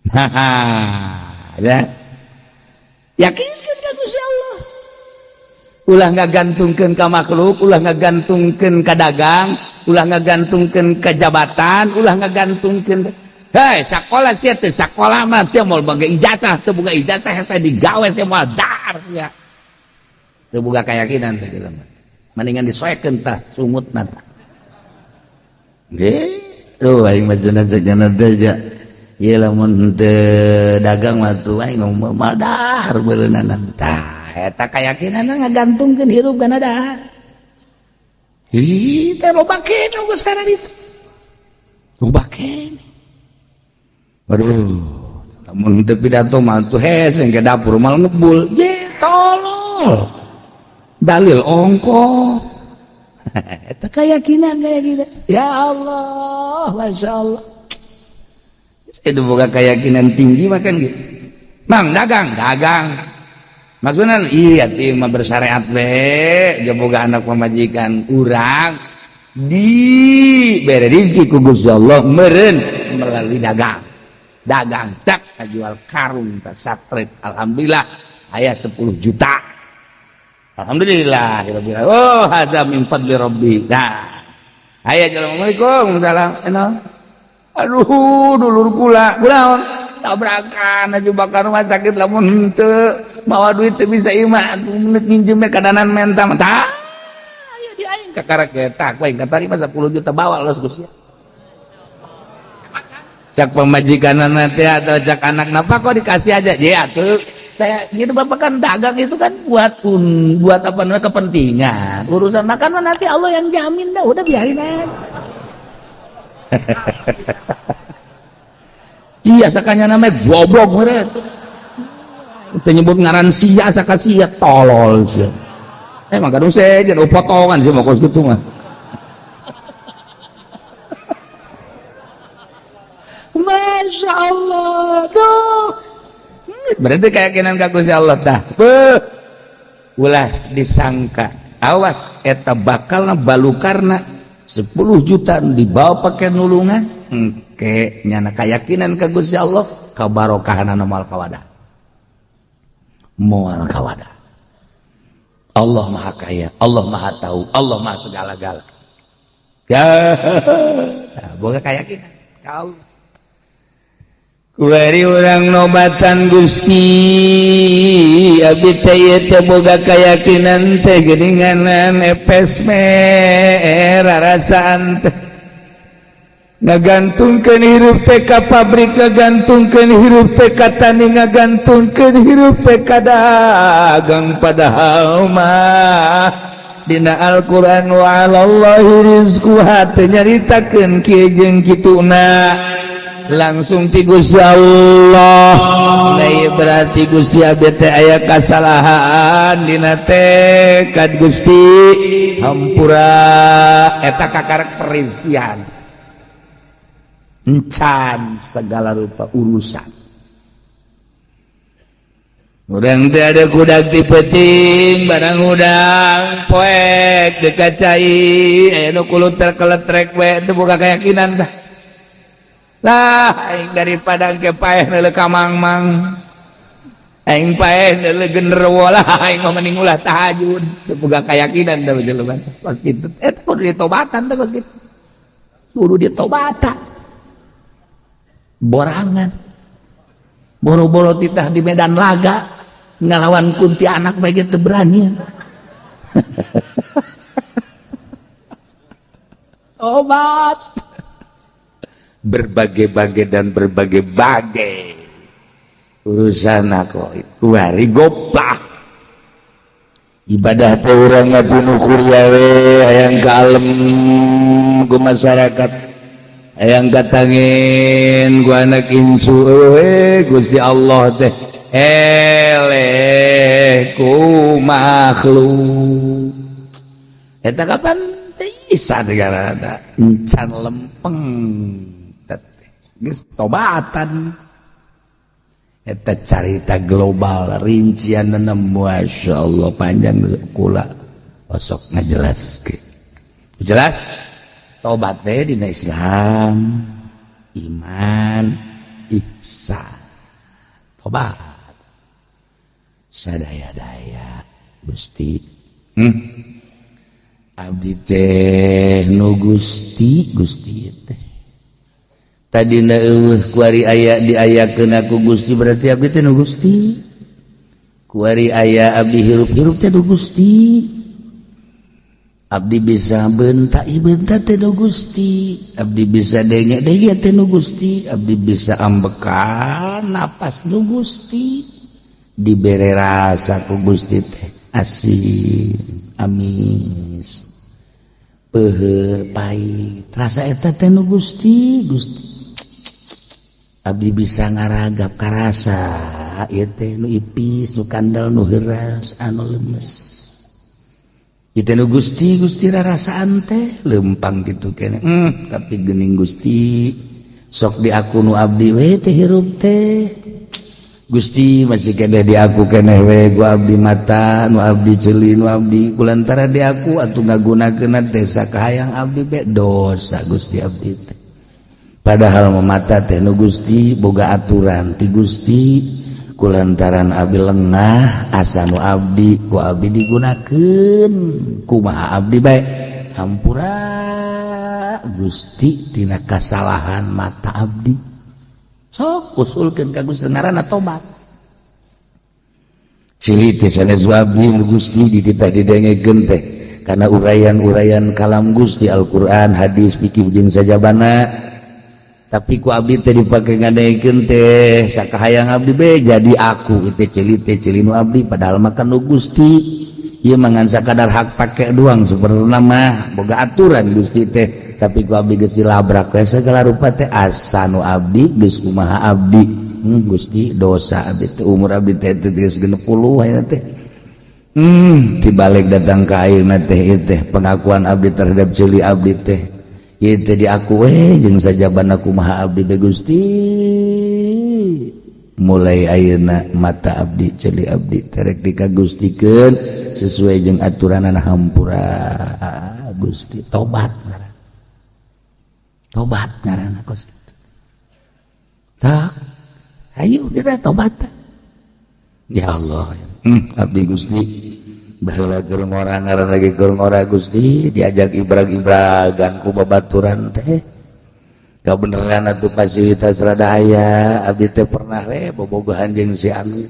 Haha, ya. Yakinkeun ka Gusti Allah. Ulah ngagantungkeun ka makhluk, ulah ngagantungkeun ka dagang, ulah ngagantungkeun ka jabatan, ulah ngagantungkeun. Hei, sakola sia teh sakola mah sia moal boga ijazah, teu boga ijazah hese digawe sia moal dar sia. Teu boga keyakinan teh jelema. Mendingan disoekeun tah sungutna. Nggih. Duh aing mah cenah cenah teh ja. Ieu lamun teu dagang mah tuh aing moal dahar beureunanan. Tah eta keyakinanna ngagantungkeun hirup kana dahar. Ih, teh loba keneh geus sekarang itu. Loba keneh. Aduh, lamun teu pidato mah tuh hese ke dapur mal ngebul. Je tolol. Dalil ongko. Eta keyakinan kayak gitu. Ya Allah, Masya Allah. Itu boga keyakinan tinggi makan gitu. Mang dagang, dagang. Maksudnya iya tim mah bersyariat we, boga anak pamajikan urang di bere rezeki ku Gusti Allah meureun melalui dagang. Dagang tak jual karung tak satret, alhamdulillah aya 10 juta. Alhamdulillah rabbil alamin. Oh, hadza min fadli rabbi. Nah. Aya assalamualaikum salam. Aduh, dulur kula, kunaon? Tabrakan aja bakar rumah sakit lamun henteu mawa duit teu bisa ieu mah atuh nginjem kadanan menta mah. Tah, aya di aing kakara ketak we katarima 10 juta bawa los Gusti. Cak pamajikanna teh atau cak anak napa kok dikasih aja? Ya atuh. Saya gitu bapak kan dagang itu kan buat buat apa namanya kepentingan. Urusan makan mah nanti Allah yang jamin dah, udah biarin aja. Cia sakanya namanya goblok meureun. Teu nyebut ngaran sia saka sia tolol sia. Emang kadung sejen potongan sih mau kos kitu mah. Masya Allah tuh. Berarti keyakinan ka Gusti Allah tah. Beuh. Ulah disangka. Awas eta bakalna balukarna 10 juta dibawa pakai nulungan. Engke nyana keyakinan ka Gusti Allah kabarokahanana moal kawada. Moal kawada. Allah Maha Kaya, Allah Maha Tahu, Allah Maha segala-gala. Ya, boga keyakinan ka Allah. Kuari urang nobatan Gusti abdi teh ieu teh boga keyakinan teh geuninganan epes merarasaan teh ngagantungkeun hirup teh ka pabrik, ngagantungkeun hirup teh ka tani, ngagantungkeun hirup teh ka dagang, padahal mah dina Al-Qur'an wa 'alallahi rizquha teh nyaritakeun kieu jeung kituna langsung ti Gusti Allah. Nah, ieu berarti Gusti abdi teh aya kasalahan dina tekad Gusti hampura eta kakarek perizkian encan segala rupa urusan. Urang teh ada kudak ti peuting barang hudang poek dekat cai aya nu kuluter keletrek we teu boga keyakinan tah. Lah aing daripada engke paeh neuleuh ka mangmang aing paeh neuleuh genderuwo lah aing mah mending ulah tahajud teu boga keyakinan tah jelema kos kitu eta kudu ditobatan teh kos kitu kudu ditobatan borangan boro-boro titah di medan laga ngalawan kuntianak bae teu berani. Tobat berbagai-bagai dan berbagai-bagai urusan aku kuari goplak ibadah teh urang mah pinu kuria we hayang kalem ku masyarakat hayang katangin ku anak incu we Gusti Allah teh eleh ku makhluk eta kapan teh bisa negara encan lempeng geus tobatan eta carita global rincian Masya Allah panjang kula osok ngajelaskeun jelas tobat teh dina Islam iman ihsan tobat sadaya-daya Gusti abdi teh nu Gusti Gusti teh tadina eueuh kuari aya diayakeun ku Gusti berarti abdi teh nu Gusti Kuari aya abdi hirup-hirup teh Gusti. Abdi bisa bentak bentak teh Gusti. Abdi bisa denge-denge teh Gusti. Abdi bisa ambekan napas nu Gusti. Dibere rasa ku Gusti teh asin, amis, peuheur, pahit. Rasa eta teh nu Gusti, Gusti. Abdi bisa ngaragap karasa ieu teh nu ipis, nu kandel, nu heuras, anu lemes. Ieu teh nu Gusti, Gusti rarasaan teh lempang kitu keneh. Tapi geuning Gusti sok diaku nu abdi we teh hirup teh. Gusti masih keneh diaku keneh we ku abdi mata, nu abdi ceuli, nu abdi kulantara diaku atuh ngagunakeun teh sakahayang abdi be dosa Gusti abdi teh. Padahal mata teh nu Gusti boga aturan ti Gusti kulantaran abdi lengah asa nu abdi ku abdi digunakeun kumaha abdi bae hampura Gusti tina kasalahan mata abdi. Sok usulkeun ka Gusti ngaranna tobat. Cili teh sanes abdi nu Gusti dititah didengekeun teh kana uraian-uraian kalam Gusti Al-Qur'an, hadis, fikih jeung sajabana. Tapi ku abdi teh dipake ngadengekeun teh sakahayang abdi be jadi aku teh ceuli teh ceuli nu abdi padahal mah kan nu Gusti. Ieu mah ngan sakadar hak pake doang sebenarna mah boga aturan Gusti teh. Tapi ku abdi geus dilabrak we segala rupa teh asa nu abdi geus kumaha abdi. Gusti dosa abdi teh umur abdi teh geus 60 ayeuna teh. Tibalik datang ka ayeuna teh ieu teh pengakuan abdi terhadap ceuli abdi teh. Ieu teh diaku we jeung sajabana kumaha abdi be Gusti. Mulai ayeuna mata abdi ceuli abdi terek dikagustikeun sesuai jeung aturanana hampura Gusti. Tobat ngaranna. Tobat ngaranna kos kitu. Tak ayo geura tobat. Ya Allah. Abdi Gusti baheula keur ngora ngaran lagi keur ngora Gusti diajak ibrag-ibragan ku babaturan teh. Kabeneran atuh fasilitas rada aya abdi teh pernah we bobogohan jeung si anu.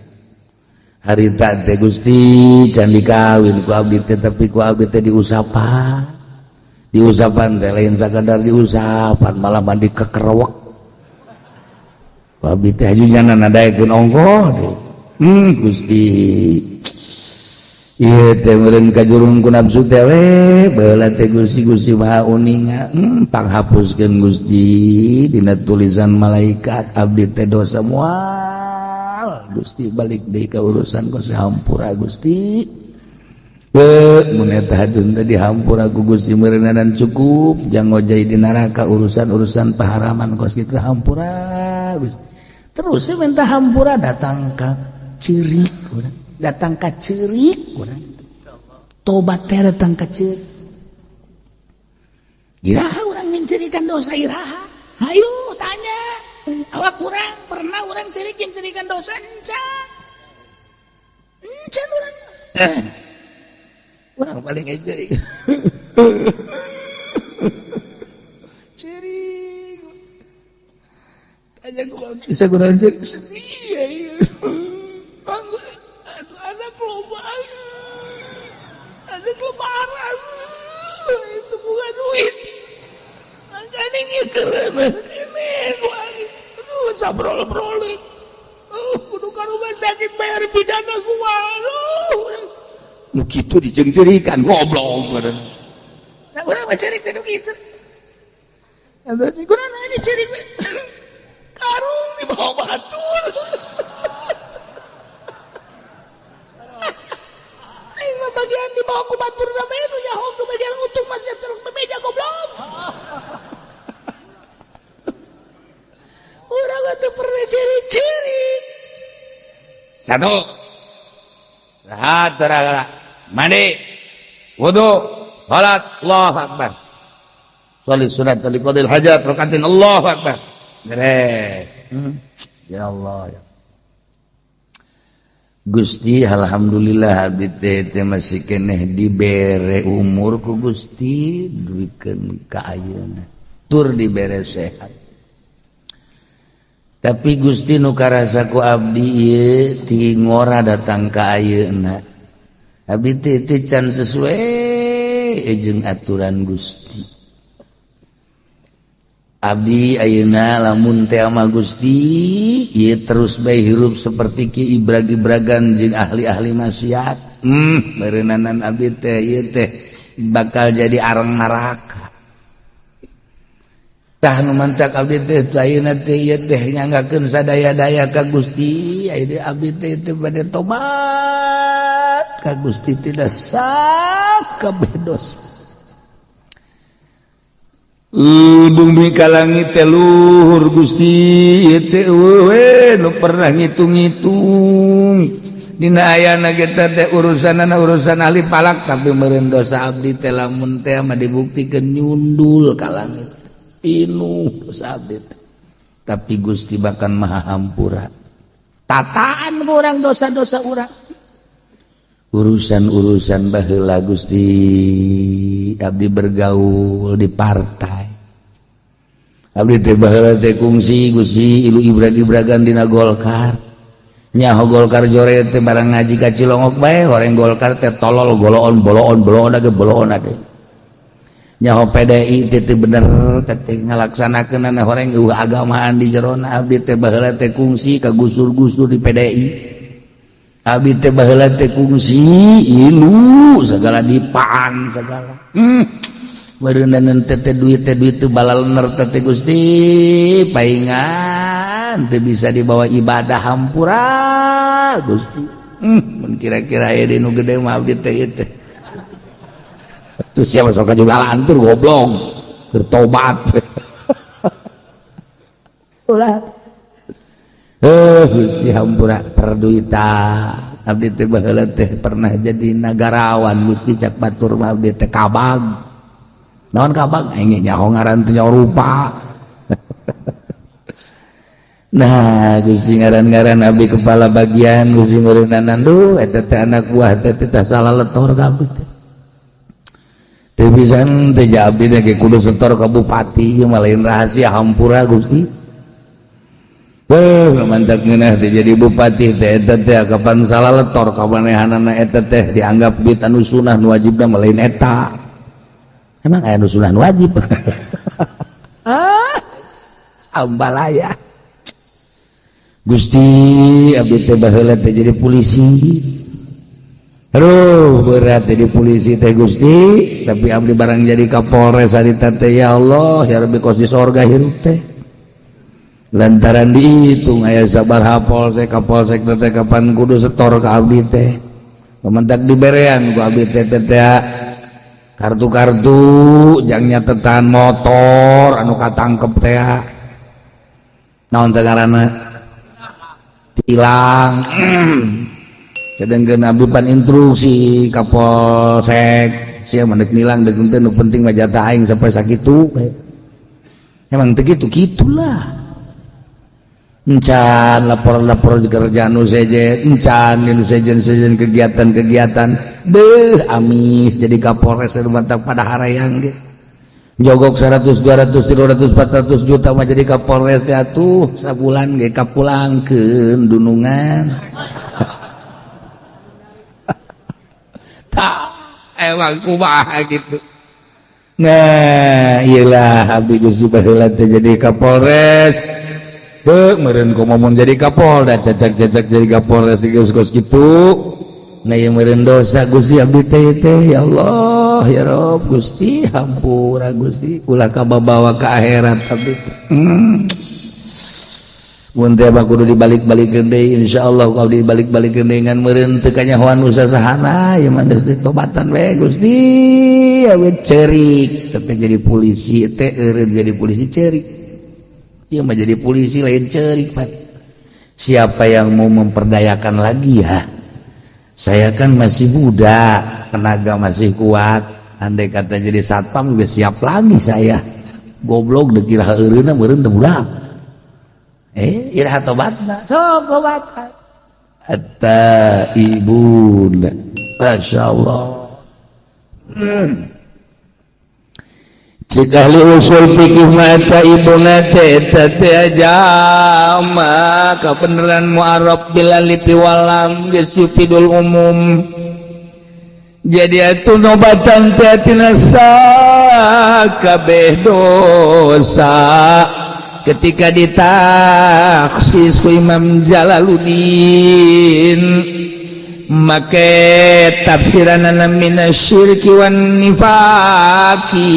Harita teh Gusti can dikawin ku abdi teh tapi ku abdi teh diusapan. Diusapan teh lain sakadar diusapan malah mandi kekerewek. Ku abdi teh haju nyana nadaekeun ongkoh deui. Gusti ieu teh meureun kajurung ku nafsu teh we baheula teh Gusti Gusti Maha Uninga. Panghapuskeun Gusti dina tulisan malaikat abdi teh dosa moal Gusti balik deui ka urusan ku sahampura Gusti. Mun eta hadun teh dihampura ku Gusti meureunan cukup jang ngojay di neraka urusan-urusan paharaman kos kitu hampura Gusti. Terus minta hampura datang ka ceurik urang, datang ka ceurik urang. Tobat teh datang ka ceurik. Iraha urang ngencerikan dosa iraha? Hayu tanya. Awak urang pernah urang ceurik ngencerikan dosa encan. Encan urang. Urang paling ngecerik. Ceurik. Tanya ku bisa kurang ceurik sedih ya. Aduh, anak loba. Anak lebaran. Itu bukan duit. Makanya ngikeureun. Ini aduh sabrol-brolin. Kudu ka rumah sakit bayar pidana gua. Aduh. Nu kitu diceung-ceurikan goblok meureun. Nah, urang mah ceurik teh nu kitu. Aduh, kunaon aja ceurik we. Karung dibawa batur. Aing mah bagian dibawa ku batur na bae nu nyaho ku bagian untung masih terus bebeja goblok. Urang mah teu pernah ceurik-ceurik. Satu. Rahat mandi, wudu, salat, Allahu akbar. Salat sunat liqadil hajat rakaatin Allahu akbar. Beres. Ya Allah ya. Gusti alhamdulillah abdi teh masih keneh dibere umur ku Gusti duikeun ka ayeuna. Tur dibere sehat. Tapi Gusti nu karasa ku abdi ieu ti ngora datang ka ayeuna. Abdi teh teu can sesuai jeung aturan Gusti. Abdi ayeuna lamun teh ama Gusti ieu terus bae hirup seperti ki ibrag-ibragan jeung ahli-ahli maksiat. Meureunana abdi teh ieu teh bakal jadi arang neraka. Tah nu mantak abdi teh ayeuna teh ieu teh nyanggakeun sadaya-daya ka Gusti, ayeuna abdi teh teu bade tobat ka Gusti tidak sakabeh dosa. Bumi ka langit teh luhur Gusti ieu teh eueuh nu pernah ngitung-ngitung. Dina ayana kita teh urusanana urusan ahli falak, tapi meureun dosa abdi teh lamun teh mah dibuktikeun nyundul ka langit. Pinuh dosa abdi teh. Tapi Gusti bahkan maha hampura. Tataan urang dosa-dosa urang. Urusan-urusan baheula Gusti abdi bergaul di partai. Abdi teh baheula teh kungsi Gusti ilu ibrag-ibragan dina Golkar. Nyaho Golkar jore teh barang ngaji ka Cilongok bae horeng Golkar teh tolol goloon boloon boloon age boloon age. Nyaho PDI teh teu bener teh ngalaksanakeunana horeng eueuh agamaan di jerona. Abdi teh baheula teh kungsi ka gusur-gusur di PDI. Abdi teh baheula teh kungsi ilu segala dipaan segala. Meureunana teh duit teh balalener teh Gusti paingan teu bisa dibawa ibadah hampura Gusti. Mun kira-kira aya di nu gede mah abdi teh ieu teh. Terus siapa sok juga lantur goblok bertobat. Ulah. Gusti hampura perduitan. Abdi teh baheula teh pernah jadi nagarawan Gusti cak batur mah abdi teh kabag. Naon kabag? Aing nyaho ngaran teh nyaho rupa. Nah, Gusti ngaran-ngaran abdi kepala bagian Gusti meureunana duh eta teh anak buah teh teh salah letor ka abdi teh. Teu bisa teh abdi teh kudu setor ka bupati ieu mah lain rahasia hampura Gusti. Beuh mantap ngeunah teh jadi bupati teh eta teh kapan salah letor ka manehanana eta teh dianggap duit anu sunah nu wajibna mah lain eta. Emang aya nu sunah nu wajib? Ah, sambalaya. Gusti abdi teh baheula teh jadi polisi. Aduh berat jadi polisi teh Gusti, tapi abdi barang jadi Kapolres harita teh ya Allah ya Rabbi kos di sorga hirup teh. Lantaran dihitung aya sabaraha polsek kapolsek teh kapan kudu setor ka abdi teh. Pementak diberean ku abdi teh teh kartu-kartu jang nyatetan motor anu katangkep teh. Naon teh ngaranna? Tilang. Sedangkan abdi pan instruksi kapolsek sia mah deuk nilang deuk henteu nu penting mah jatah aing sampai sakitu. Emang teu kitu kitulah. Encan lapor-lapor di kerjaan nu sejen, encan nu sejen-sejen kegiatan-kegiatan. Beuh amis jadi Kapolres mantap pada harayang ge. Jogok 100 200 300 400 juta mah jadi Kapolres teh atuh sabulan ge kapulangkeun dunungan. Tak emang kumaha gitu. Nah, iyalah abdi Gusti baheula teh jadi Kapolres. Beuh meureun komo mun jadi Kapolda cacak-cacak jadi Kapolres geus kos kitu. Nah ieu meureun dosa Gusti abdi teh teh ya Allah ya Rob Gusti hampura Gusti ulah kababawa ka akhirat abdi teh. Mun teh mah kudu dibalik-balikeun deui insyaallah kau dibalik-balikeun deui ngan meureun teu kanyahoan usahana ieu mah geus ditobatan we Gusti awe ceurik tapi jadi polisi teh eureun jadi polisi ceurik. Ieu mah jadi polisi lain ceurik Pak. Siapa yang mau memperdayakan lagi ya? Saya kan masih muda, tenaga masih kuat. Andai kata jadi satpam juga siap lagi saya. Goblok deuk iraha eureunna meureun teu budak. Iraha tobatna? Sok tobatan. Hatta ibuna. Masya Allah. Cik ahli usul fikih mata ibuna teh eta teh jama kabeneran mu'arraf bil alif wal lam geus yufidul umum. Jadi atuh nobatan teh tina sakabeh dosa ketika ditaksis ku Imam Jalaluddin make tafsiranana minasyirki wan nifaqi.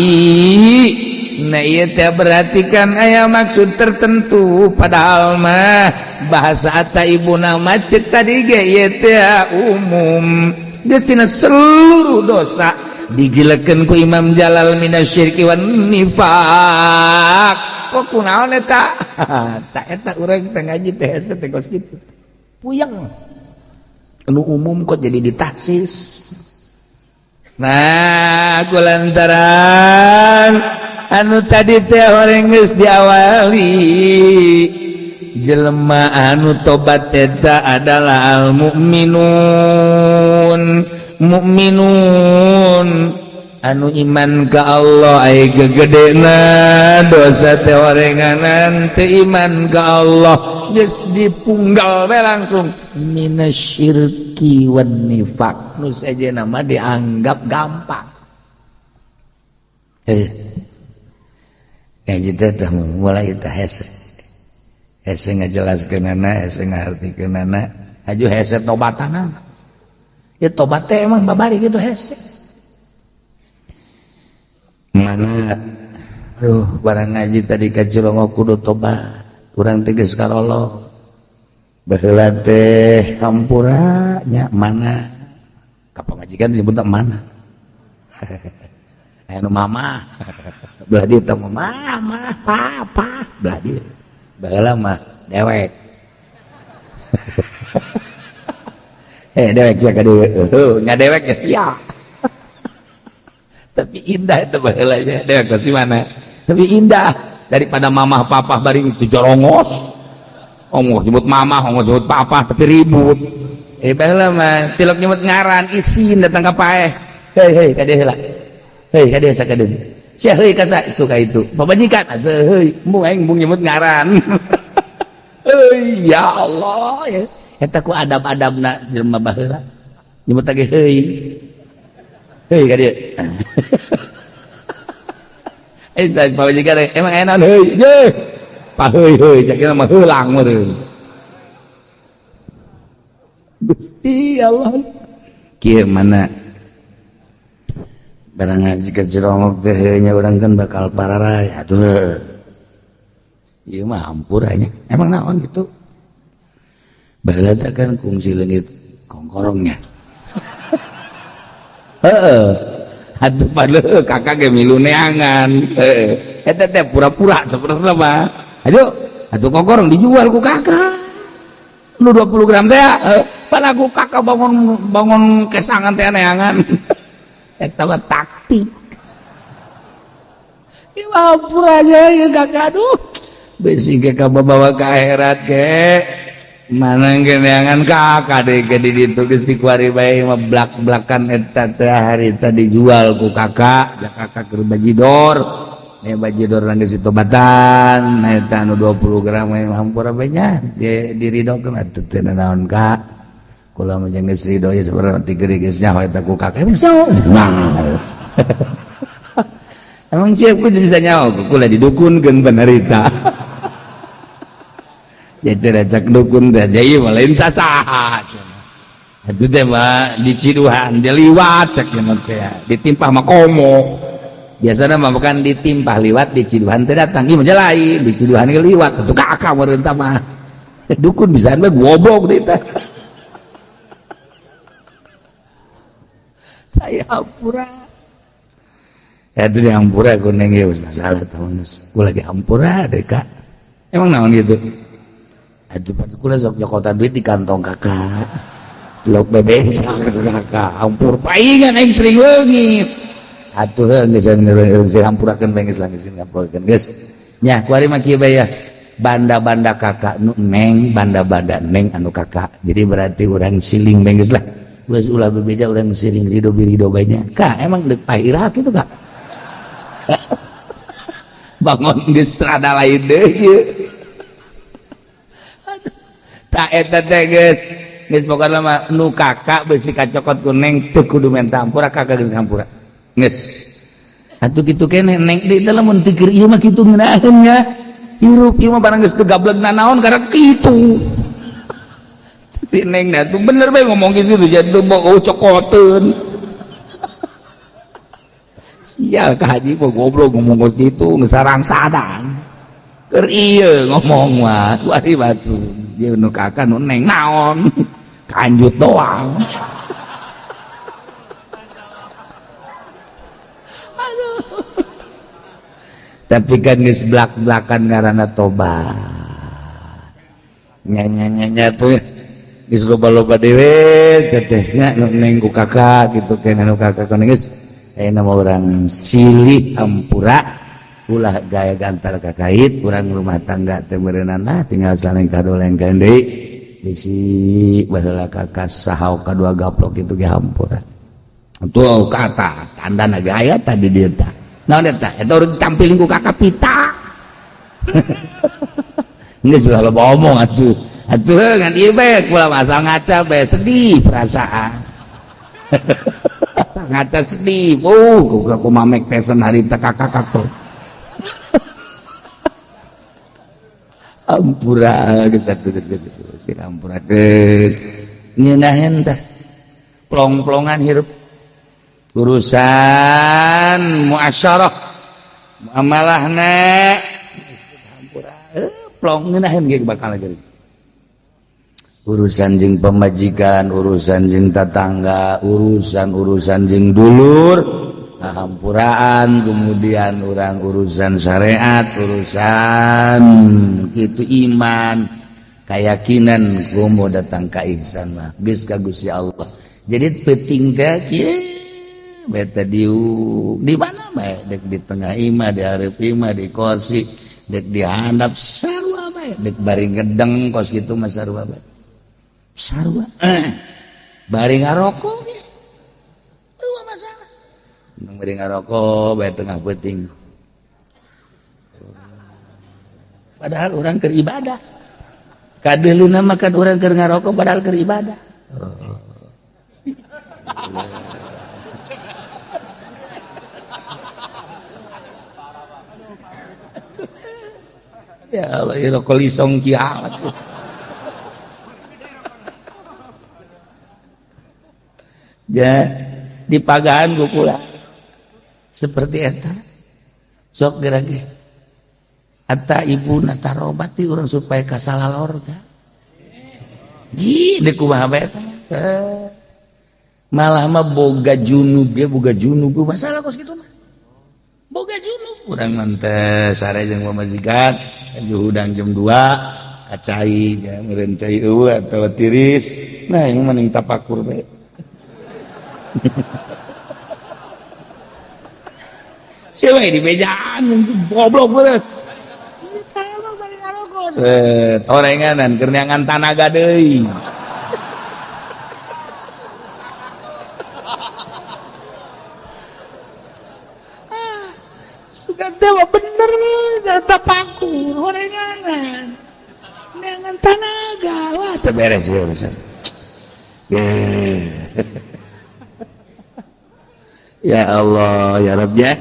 Nah ieu teh berarti kan aya maksud tertentu, padahal mah bahasa ata ibuna macet tadi ge ieu teh umum geus tina seluruh dosa digilekeun ku Imam Jalal minasyirki wan nifaq. Kok kunaon eta? Tak eta urang teh ngaji teh hese teh kos kitu puyeng anu umum kok jadi ditaksis. Nah kulantaran anu tadi teh orang geus diawali jelema anu tobat eta adalah al mukminun, mukminun anu iman ka Allah. Ai gegedena dosa teh orenganan teu iman ka Allah, geus dipunggal we langsung minasyirki wan nifaq. Nu sejenna mah dianggap gampang. Ngaji teh mulai teh hese hese ngajelaskeunana, hese ngahartikeunana, haju hese tobatana. Ya tobat teh emang babari gitu hese. Mana aduh barang ngaji tadi ka Cilongok kudu tobat urang teh geus karolo baheula teh hampura nya mana ka pamajikan disebut mana aya nu mama belah dieu teh mama papa belah dieu baheula mah dewek. Dewek sia ka dieu heuh nya dewek ya sia. Tapi indah itu baheulanya dewek teh si mana, tapi indah daripada mamah papah bari itu jorongos onggoh nyebut mamah onggoh nyebut papah tapi ribut. Baheula mah tilok nyebut ngaran isin datang ka paeh, hei hei ka dieu heula, hei ka dieu sakadeun sia, heuy ka sa itu ka itu pamajikan atuh heuy embung aing embung nyebut ngaran. Heuy ya Allah ya eta ku adab-adabna jelema baheula nyebut lagi heuy heuy ka dieu. Saya pamajikan emang enak heuy ye pa heuy heuy cak mah heulang meureun. Gusti Allah kieu mana barang ngaji ke Cilongok teh nya urang kan bakal pararay atuh ieu mah hampura nya emang naon gitu baheula teh kan kungsi leungit kongkorongnya. Heeh atuh padahal kakak ge milu neangan heeh eta teh pura-pura sebenarnya mah aduh atuh kongkorong dijual ku kakak nu 20 gram teh pan aku kakak bangun bangun kesangan teh neangan eta mah taktik ieu mah hampura aja ya kakak. Aduh besi ke kabawa ke akhirat ke mana geneangan kakak deh ke di ditu geus dikuari bae mah blak-blakan eta teh harita dijual ku kakak ya kakak keur bajidor nya bajidor geus ditobatan eta anu 20 gram mah hampura bae nya diridokeun atuh teu naon kak kula mah jeung geus ridho ya sebenarnya ti geus nyaho eta ku kakak emang nyaho. Emang siap ku bisa nyaho kula didukunkeun penderita ya ceracak dukun teh jadi mah lain sasaha atuh teh mah diciduhan dia liwat cek teh ditimpah mah komo biasanya mah bukan ditimpah liwat diciduhan teh datang ieu mah lain diciduhan ge liwat atuh kakak meureun tah mah dukun bisa mah goblok deui teh. Saya hampura ya itu di hampura kuning ya masalah tahun gue lagi hampura deh kak emang naon gitu atuh pan kula sok nyokotan duit di kantong kakak tilok bebek kakak hampur paingan aing sering leungit atuh geus geus hampurakeun bae geus geus ngampurkeun geus nya kuari mah kieu bae ya banda-banda kakak nu neng banda-banda neng anu kakak jadi berarti urang siling bae geus lah geus ulah bebeja urang siling ridho birido bae nya kak emang deuk pairah kitu kak. Bangun geus rada lain deui. Tak eta teh geus. Geus pokona mah nu kakak beusi kacokot ku neng teu kudu menta ampura, kakak geus ngampura. Geus. Atuh kitu keneh neng deui teh lamun teu keur ieu mah kitu ngeunaheun nya. Hirup ieu mah barang geus teu gableg nanaon karek kitu. Si neng dah tuh bener bae ngomong gitu jadi bogo cokoteun. Sial ka haji mah goblok ngomong gitu ngesarang sadang. Keur ieu ngomong mah wari batu. Dia nu kakak nu neng naon kanjut doang. Aduh. Tapi kan geus blak-blakan ngaranna tobat. Nya tuh geus loba-loba dewe teteh nya nu neng ku kakak gitu kan nu kakak kan geus ayeuna mah urang silih hampura ulah gaya gantar kakait urang rumah tangga teh meureunana tinggal saling kadolengkeun deui bisi baheula kakak sahau kadua gaplok itu ge hampura. Tuh kata tandana gaya tadi dieu tah. Naon eta? Eta urang tampilin ku kakak pita. Geus ulah loba omong atuh. Atuh ngan ieu bae kula asal ngaca bae sedih perasaan. Asal ngaca sedih. Ku mamek tesen harita kakak tuh. Ampura geus atuh geus geus geus ampura keun. Ngeunaheun tah. Plong-plongan hirup. Urusan muasyarah muamalahna ampura plong ngeunaheun ge bakal jadi. Urusan jeung pemajikan, urusan jeung tetangga, urusan-urusan jeung dulur, hampuraan, kemudian orang urusan syariat, urusan gitu iman, keyakinan komo datang ka ihsan mah geus ka Gusti Allah. Jadi penting teh kieu beta diu di mana bae dek di tengah imah, di hareup imah, di kosi, dek di handap sarua bae, dek bari ngedeng kos kitu mah sarua bae. Sarua bari ngarokok ge eueuh masalah. Bari ngarokok bae tengah peuting. Padahal orang keur ibadah. Kadeuleuna mah kan urang keur ngarokok padahal keur ibadah. Ya Allah, rokok lisong kiamat. Ja, di pagahan ku kula. Seperti eta. Sok geura ge. Ata ibu na tarobat di urang supaya kasalalor teh. Gi deuk kumaha bae eta. Malah mah boga junub ge boga junub masalah kos kitu mah. Boga junub urang mah teh sare jeung pamajikan hudang jam 2 kacai ya meureun cai eueuh atawa tiris. Nah ieu mah ning tapakur bae. Siapa di bejaan goblok bener. Set orenganan keur neangan tanaga deui. Sugan teh bener tapakur orenganan neangan tanaga wah teu beres ya urusan. Ya Allah ya Rabb ya.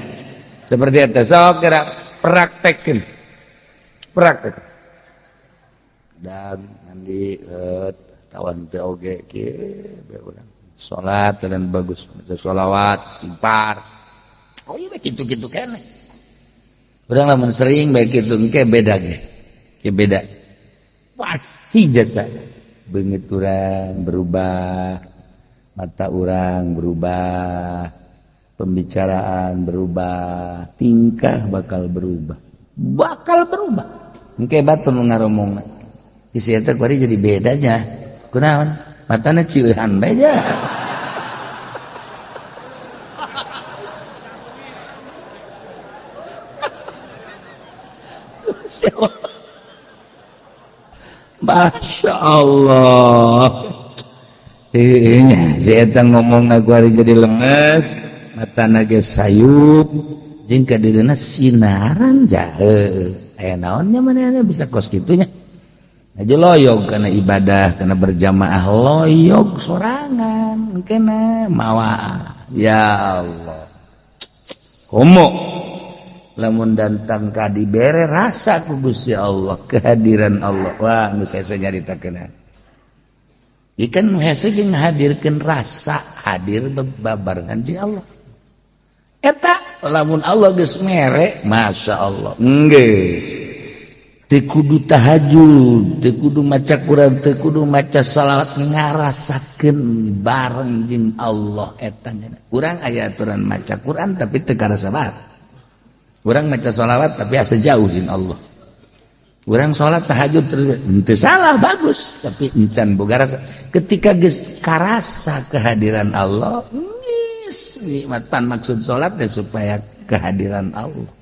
Seperti itu sok kira praktekin. Praktek. Dan mandi tawan teh oge kieu bae urang. Salat dan bagus, maca sholawat, istighfar. Oh iya kitu-kitu keneh. Urang lamun sering bae kitu engke beda ge. Ke beda. Pasti jasa. Beungeut urang berubah, mata urang berubah, pembicaraan berubah, tingkah bakal berubah. Bakal berubah. Engke batur ngaromongna. Isi eta kuari jadi bedanya. Kunaon? Matana cileuhan bae nya. Masya Allah. Nya si eta ngomongna kuari jadi lemes, matana ge sayup, Jeung ka dirina sinaran jahe. Aya naonnya manehna bisa kos kitunya. Aja loyog karena ibadah, karena berjamaah loyog sorangan kena mawa. Ya Allah. Komo lamun datang ka dibere rasa ku Gusti Allah, kehadiran Allah. Wah, geus hese nyaritakeun. Ikan hese jeung ngahadirkeun rasa hadir babarengan jeung Allah. Eta lamun Allah geus mere, Masya Allah. Geus. Teu kudu tahajud, teu kudu maca Quran, teu kudu maca salawat, ngarasakeun bareng jeung Allah eta. Urang aya aturan maca Quran tapi teu karasa banget. Urang maca salawat tapi asa jauh jeung Allah. Urang salat tahajud terus teu salah, bagus, tapi encan boga rasa. Ketika geus karasa kehadiran Allah, geus nikmat. Pan maksud salat teh supaya kehadiran Allah.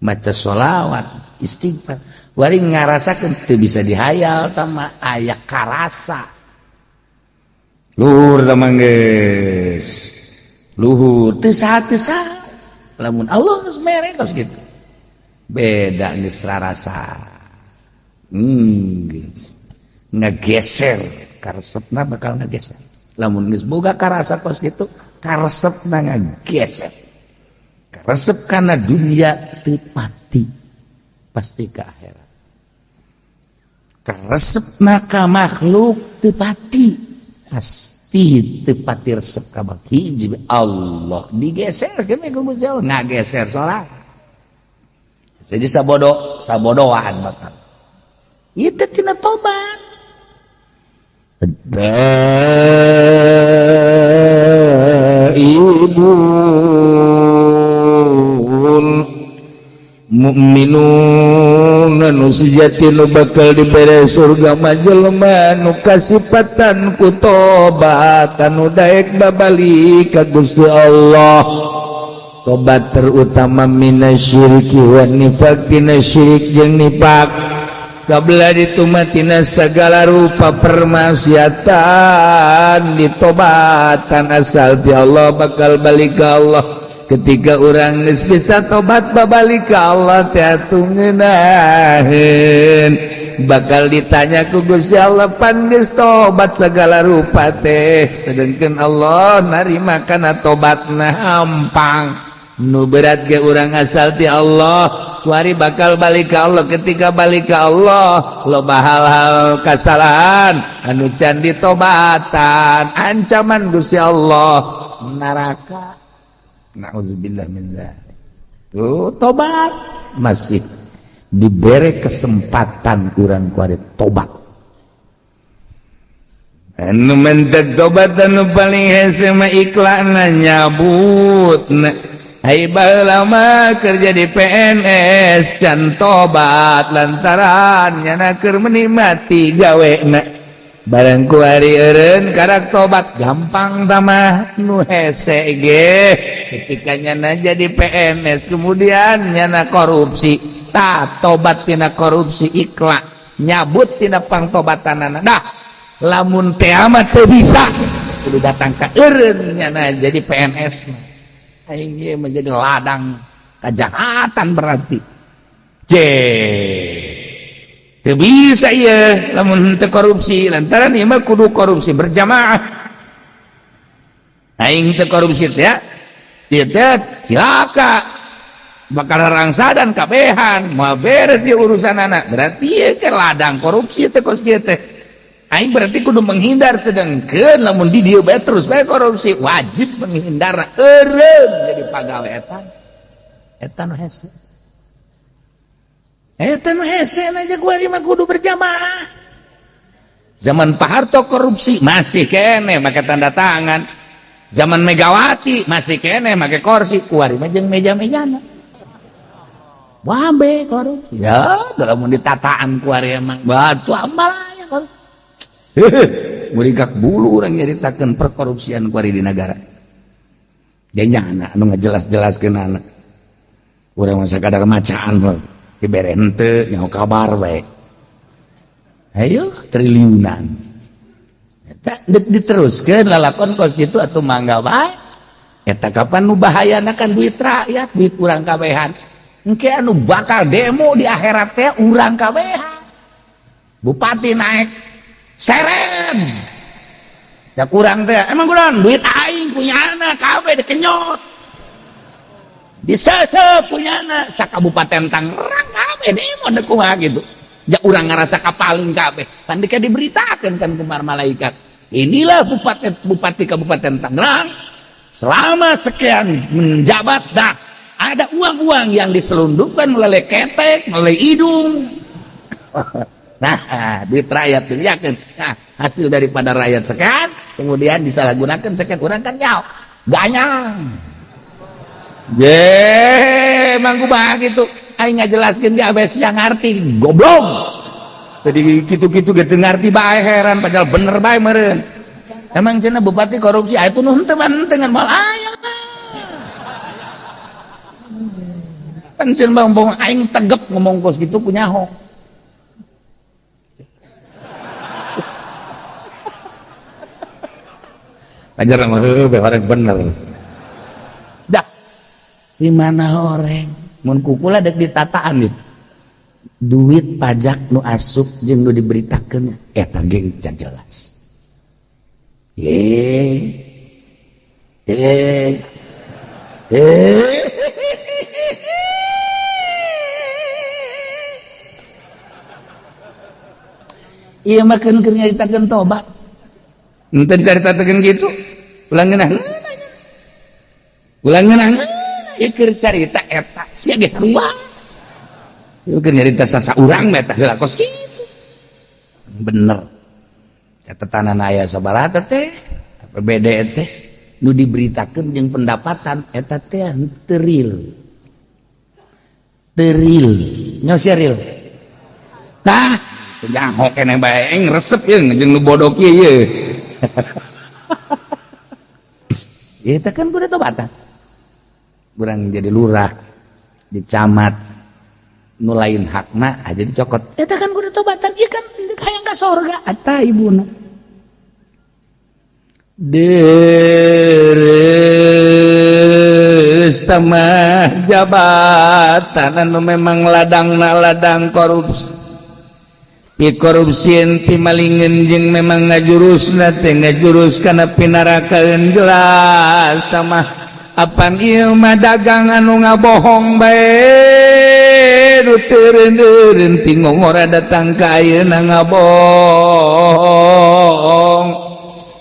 Maca sholawat, istighfar, wari ngarasakeun teu bisa dihayal tama aya karasa. Luhur tama geus. Luhur teu saha teu saha. Lamun Allah geus mere kos kitu. Beda geus rarasa. Geus. Ngageser karesepna bakal ngageser. Lamun geus boga karasa kos kitu, karesepna ngageser. Karesep kana dunia teu pati, pasti ke akhirat. Karesepna ka makhluk teu pati, pasti teu pati resep ka hiji Allah. Digeser ke ku Gusti Allah, ngageser sorangan. Jadi sabodo sabodoan bakal. Itu tina tobat. Taibun mukminun nu sejati nu bakal dibere surga mah jelema nu kasipatan ku tobat, anu daek babalik ka Gusti Allah. Tobat terutama minasyirki wan nifaq, tina syirik jeung nifak. Kabla ditumatina segala rupa permaksiatan ditobatan, asal ti Allah bakal balik ke Allah. Ketika orang geus bisa tobat babalik ke Allah teh atuh ngeunaheun, bakal ditanya ku Gusti Allah, pan geus tobat segala rupa teh, sedangkan Allah narima kana tobatna hampang. Nu berat ge urang asal ti Allah kuari bakal balik ke Allah. Ketika balik ke Allah, loba hal-hal kesalahan anu can ditobatan, ancaman Gusti Allah neraka, naudzubillah min dzalik. Tuh tobat masih diberi kesempatan kurang kuari tobat. Anu mentek tobat anu paling hese mah iklanna nyabut. Hai, lama kerja di PNS can tobat lantaran nyana keur menikmati gawena. Barang kuari eureun karak tobat gampang. Tamah nu hese ge ketika nyana jadi PNS kemudian nyana korupsi, tak tobat tina korupsi, ikhlas nyabut tina pangtobatanana. Dah lamun teh mah teu bisa, kudu datang ka eureun nyana jadi PNS. Aing ieu menjadi ladang kejahatan berarti. C teu bisa ieu lamun henteu korupsi, lantaran ieu mah kudu korupsi berjamaah. Aing teu korupsi teh ieu teh cilaka, bakal rangsa dan kabehan moal beres ieu urusan anak. Berarti ieu ke ladang korupsi teh kos kieu teh. Aing berarti kudu menghindar, sedangkan lamun di dieu bae terus bae korupsi, wajib menghindar, eureun jadi pagawe. Eta eta nu hese, eta nu hese aja gua mah kudu berjamaah. Zaman Pak Harto korupsi masih kene make tanda tangan, zaman Megawati masih kene make kursi, kuari mah jeung meja-mejana wabe korupsi. Ya lamun ditataan kuari emang batu ambalaya korupsi. Muringkak bulu orang nyaritakeun perkorupsian kuari di negara. Dia anu ngejelas-jelaskeun anak urang masa kadar macaan dibere henteu nyaho kabar bae. Ayo triliunan. Eta diteruskeun lalakon kos kitu atuh mangga bae. Eta kapan nu bahayana kan duit rakyat, duit urang kabehan. Engke anu bakal demo di akhirat teh urang kabehan. Bupati naik seren. Cak urang teh, emang kurang duit aing punya anak kabeh dikenyot. Disesep punya anak sa Kabupaten Tangerang kabeh demo deuk kumaha gitu. Ja urang ngarasa kapaling kabeh. Pan dika diberitakeun kan kumar malaikat. Inilah bupati Kabupaten Tangerang selama sekian menjabat dah ada uang-uang yang diselundupkan melalui ketek, melalui hidung. Nah, duit rakyat itu yakin. Nah, hasil daripada rakyat sekian, kemudian disalahgunakan sekian, orang kan nyaw, ganyang. Ye, emang kumaha gitu. Aing ngajelaskeun ge abes yang ngarti, goblok. Tadi kitu-kitu ge teu ngarti bae heran padahal bener bae meureun. Emang cenah bupati korupsi, ah itu nu henteu mah henteu ngan moal aya. Kan cenah bang bong aing tegep ngomong kos gitu punya ho. Ajaran mah heuh orang bener. Dah. Di mana horeng? Mun kukula dek ditataan gitu. Duit pajak nu asup jeung nu diberitakeun eta ge can jelas. Iya makan keur nyaritakeun tobat. Henteu dicaritakeun kitu. Ulang ngeunah. Ulang ngeunah. Ieu keur carita eta sia geus sarua. Ieu keur nyarita sasaurang mah eta heula kos kitu. Bener. Catatan aya sabaraha teh APBD teh nu diberitakeun jeung pendapatan eta teh teu real. Teu real. Nyaho sia real. Tah, nyaho keneh bae aing resep ye jeung nu bodoh kieu ye. Eta kan kudu tobatan. Urang jadi lurah, di camat, nu lain hakna aja dicokot. Eta kan kudu tobatan, ieu kan hayang ka sorga eta ibuna. Deres tamah jabatan anu memang ladangna ladang korupsi. Pi korupsieun pi malingeun jeung memang ngajurusna teh ngajurus kana pinarakaeun jelas tamah apan ieu mah dagang anu ngabohong bae nu teu eureun ti ngongora datang ka ayeuna ngabohong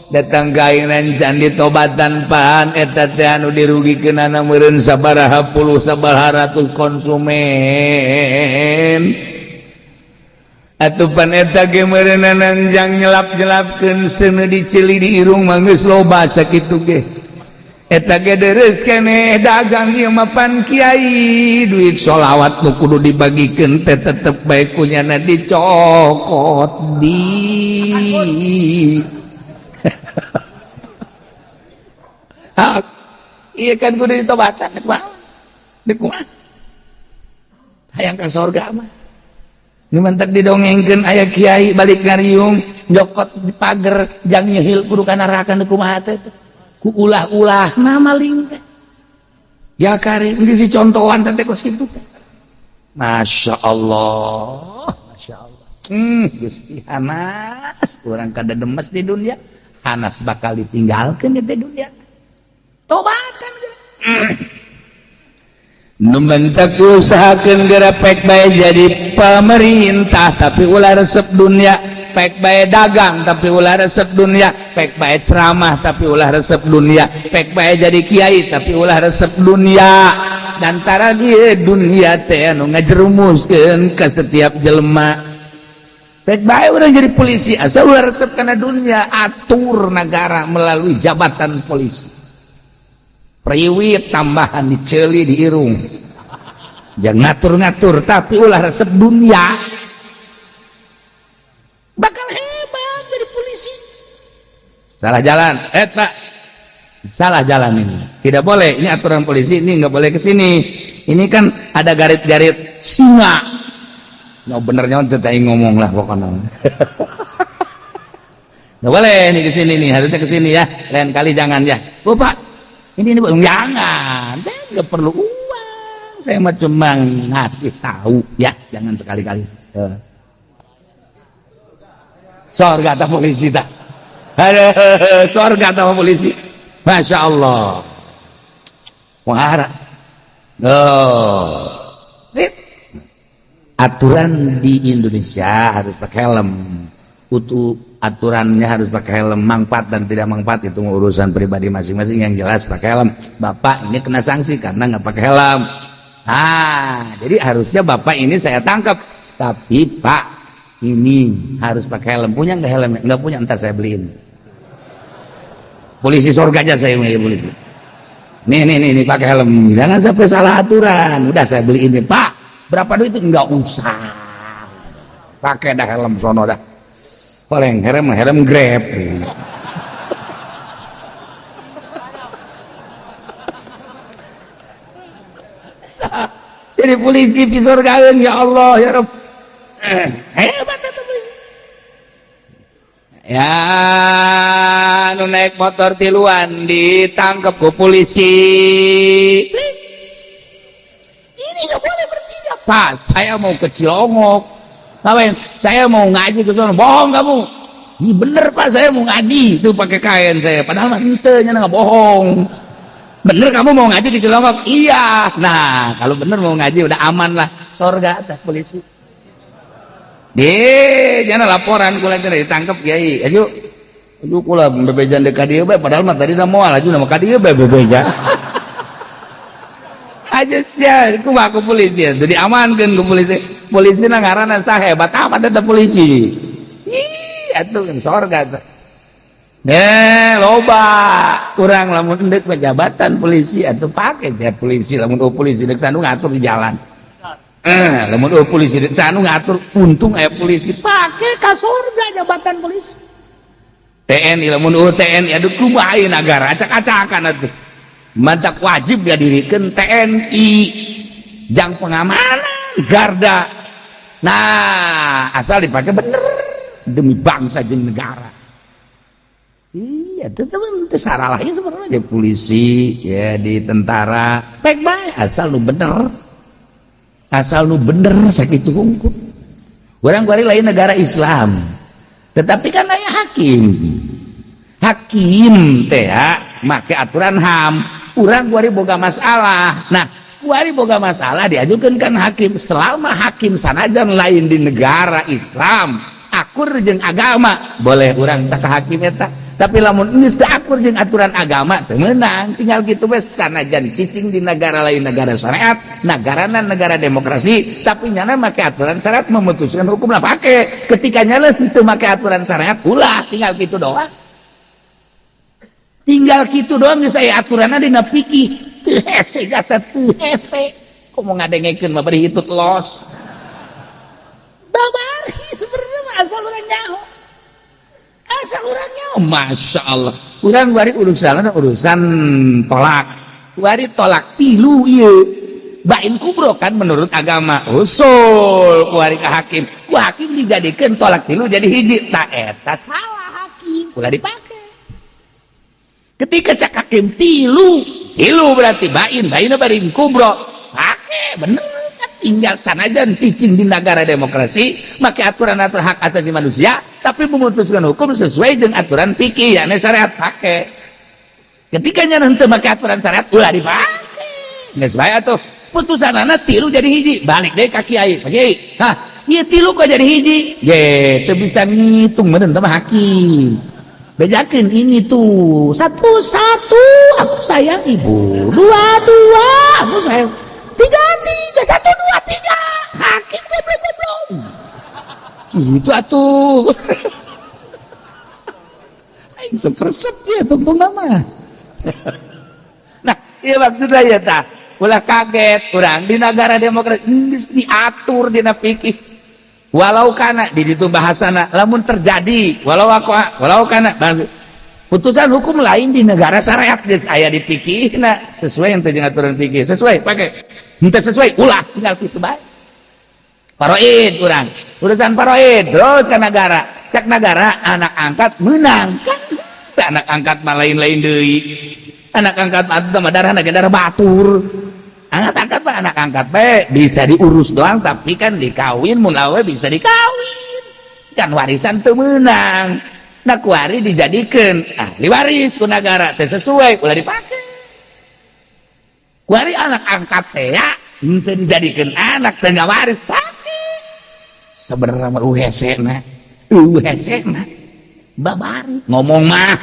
datang ka ayeuna can ditobatan pan eta teh anu dirugikeunana meureun sabaraha puluh sabaraha ratus konsumen atupan eta ge meureunana jang nyelap-nyelapkeun seuneu diceli di irung mah geus loba sakitu ge eta ge deres keneh dagang ieu mah pan kiai duit sholawat nu kudu dibagikeun teh tetep bae kunyana dicokot di Iya kan kudu ditobatan deuk mah deuk mah hayang ka sorga mah nu mantak didongengkeun aya kiai balik ngariung nyokot di pager jang nyehil kudu ka neraka nu kumaha teh ku ulah-ulah na maling teh ya kare geus si contohan teh kos kitu teh. Masya Allah, Masya Allah. Gusti hanas urang kada demes di dunia, hanas bakal ditinggalkeun di dunia. Tobatan. Nu mentak usahakeun geura pek bae jadi pemerintah tapi ulah resep dunia, pek bae dagang tapi ulah resep dunia, pek bae ceramah tapi ulah resep dunia, pek bae jadi kiai tapi ulah resep dunia. Dantara ieu dunia teh anu ngajerumuskeun ka setiap jelema. Pek bae urang jadi polisi asa ulah resep kana dunia, atur negara melalui jabatan polisi. Priwit tambahan diceli di irung jangan ngatur-ngatur tapi ulah resep dunia bakal hebat jadi polisi. Salah jalan pak, salah jalan ini tidak boleh, ini aturan polisi ini nggak boleh ke sini, ini kan ada garit-garit singa. No benernya teteh ngomong lah pokoknya. Nggak boleh nih ke sini nih, harusnya ke sini ya, lain kali jangan ya. Oh, Pak, Ini jangan, saya nggak perlu uang. Saya mah cuma ngasih tahu ya, jangan sekali-kali. Sorga atau polisi tak? Aduh, sorga atau polisi? Masya Allah. Wahara. Oh. Aturan di Indonesia harus pakai helm. Utuh aturannya harus pakai helm, manfaat dan tidak manfaat itu urusan pribadi masing-masing, yang jelas pakai helm. Bapak ini kena sanksi karena nggak pakai helm. Ah, jadi harusnya bapak ini saya tangkap, tapi Pak ini harus pakai helm. Punya nggak helm? Nggak punya, ntar saya beliin. Polisi surga aja saya milih polisi. Nih nih nih, nih pakai helm, jangan sampai salah aturan. Udah saya beliin nih Pak. Berapa duit itu? Nggak usah, pakai dah helm sono dah. Paling helm helm Grab. Jadi polisi pisurgaeun, ya Allah ya Rabb. Hebat itu polisi. Ya, nu naik motor tiluan ditangkap ku polisi. Ini nggak boleh bertiga. Pas, saya mau ke Cilongok. Ngapain? Saya mau ngaji ke sana. Bohong kamu. Ini bener Pak, saya mau ngaji. Itu pakai kain saya. Padahal mah ente nya nggak bohong. Bener kamu mau ngaji di Cilongok? Iya. Nah, kalau bener mau ngaji udah aman lah. Sorga atas polisi. Deh, jangan laporan kula teh ditangkap kiai. Ayo. Ayo kula bebejan deuk ka dieu bae, padahal mah tadi moal aju nama ka dieu bae bebeja. Aja sia, kumaha ku polisi jadi amankeun ku polisi. Polisi na ngaranna sah, hebat amat eta polisi. Ih, atuh kan sorga teh. Eh, loba kurang lamun endek jabatan polisi atau pakai ya polisi, lamun oh polisi dek sanu ngatur di jalan. Eh, lamun oh polisi dek sanu ngatur, untung aya polisi, pakai ka surga jabatan polisi. TNI, lamun oh TNI, aduh kumaha ieu nagara acak-acakan atuh. Mantak wajib dia dirikan TNI jang pengamanan garda. Nah, asal dipakai bener demi bangsa jeung negara. Iya, tetep itu saralahnya sebenarnya di polisi, ya di tentara, baik baik asal lu bener. Asal lu bener sakitu hungkul. Urang kuari lain negara Islam. Tetapi kan aya hakim. Hakim teh make aturan HAM. Urang kuari boga masalah. Nah, kuari boga masalah diajukan kan hakim. Selama hakim sanajan lain di negara Islam, akur jeung agama, boleh urang tak ke hakim eta. Tapi lamun geus teu akur jeung aturan agama teu meunang, tinggal kitu we sanajan cicing di negara lain, negara syariat, negarana negara demokrasi, tapi nyana make aturan syariat memutuskan hukum lah pake. Ketika nyana teu make aturan syariat ulah, tinggal kitu doang. Tinggal kitu doang geus aya aturanna dina fikih. Teu hese jasa teu hese. Komo ngadengekeun mah bari hitut los. Babari sebenarnya mah asal urang nyaho. Asal urang nyaho, Masya Allah. Urang bari urusan urusan tolak. Bari tolak tilu ieu. Bain kubro kan menurut agama. Usul kuari ka hakim. Ku hakim dijadikeun tolak tilu jadi hiji. Tak eta salah hakim. Ulah dipake. Ketika cak hakim tilu, tilu berarti bain, bain bain kubro. Pake bener tinggal sanajan cicing di negara demokrasi, make aturan-aturan hak asasi manusia, tapi memutuskan hukum sesuai dengan aturan fikih, yakni syariat pake. Ketika nya henteu make aturan syariat ulah dipake. Geus bae atuh. Putusanana tilu jadi hiji, balik deui ka kiai. Pak Kiai, hah, ieu tilu kok jadi hiji? Ge, teu bisa ngitung meureun teh mah hakim. Bejakeun ini tuh satu satu aku sayang ibu, dua dua aku sayang, tiga tiga, satu dua tiga, hakim goblok goblok gitu atuh. Aing sok resep ya tungtung nama. Nah, iya maksudnya ya tah ulah kaget urang di negara demokrasi geus diatur dina fikih. Walau kana di ditu bahasana lamun terjadi, walau aku walau kana putusan hukum lain di negara syariat geus aya di fikihna, sesuai yang teu aturan fikih, sesuai pakai, henteu sesuai ulah, tinggal kitu bae. Faraid urang urusan faraid terus ke negara, cek negara anak angkat menang kan, anak angkat mah lain-lain deui. Anak angkat mah mah darah darah batur. Anak angkat mah anak angkat bae bisa diurus doang, tapi kan dikawin, mun awewe bisa dikawin. Kan warisan teu meunang. Nah, kuari dijadikan ahli waris ku nagara teh sesuai, ulah dipake. Kuari anak angkat teh ya henteu dijadikan anak, teu waris pake. Sebenarnya mah hese na, hese na babari ngomong mah.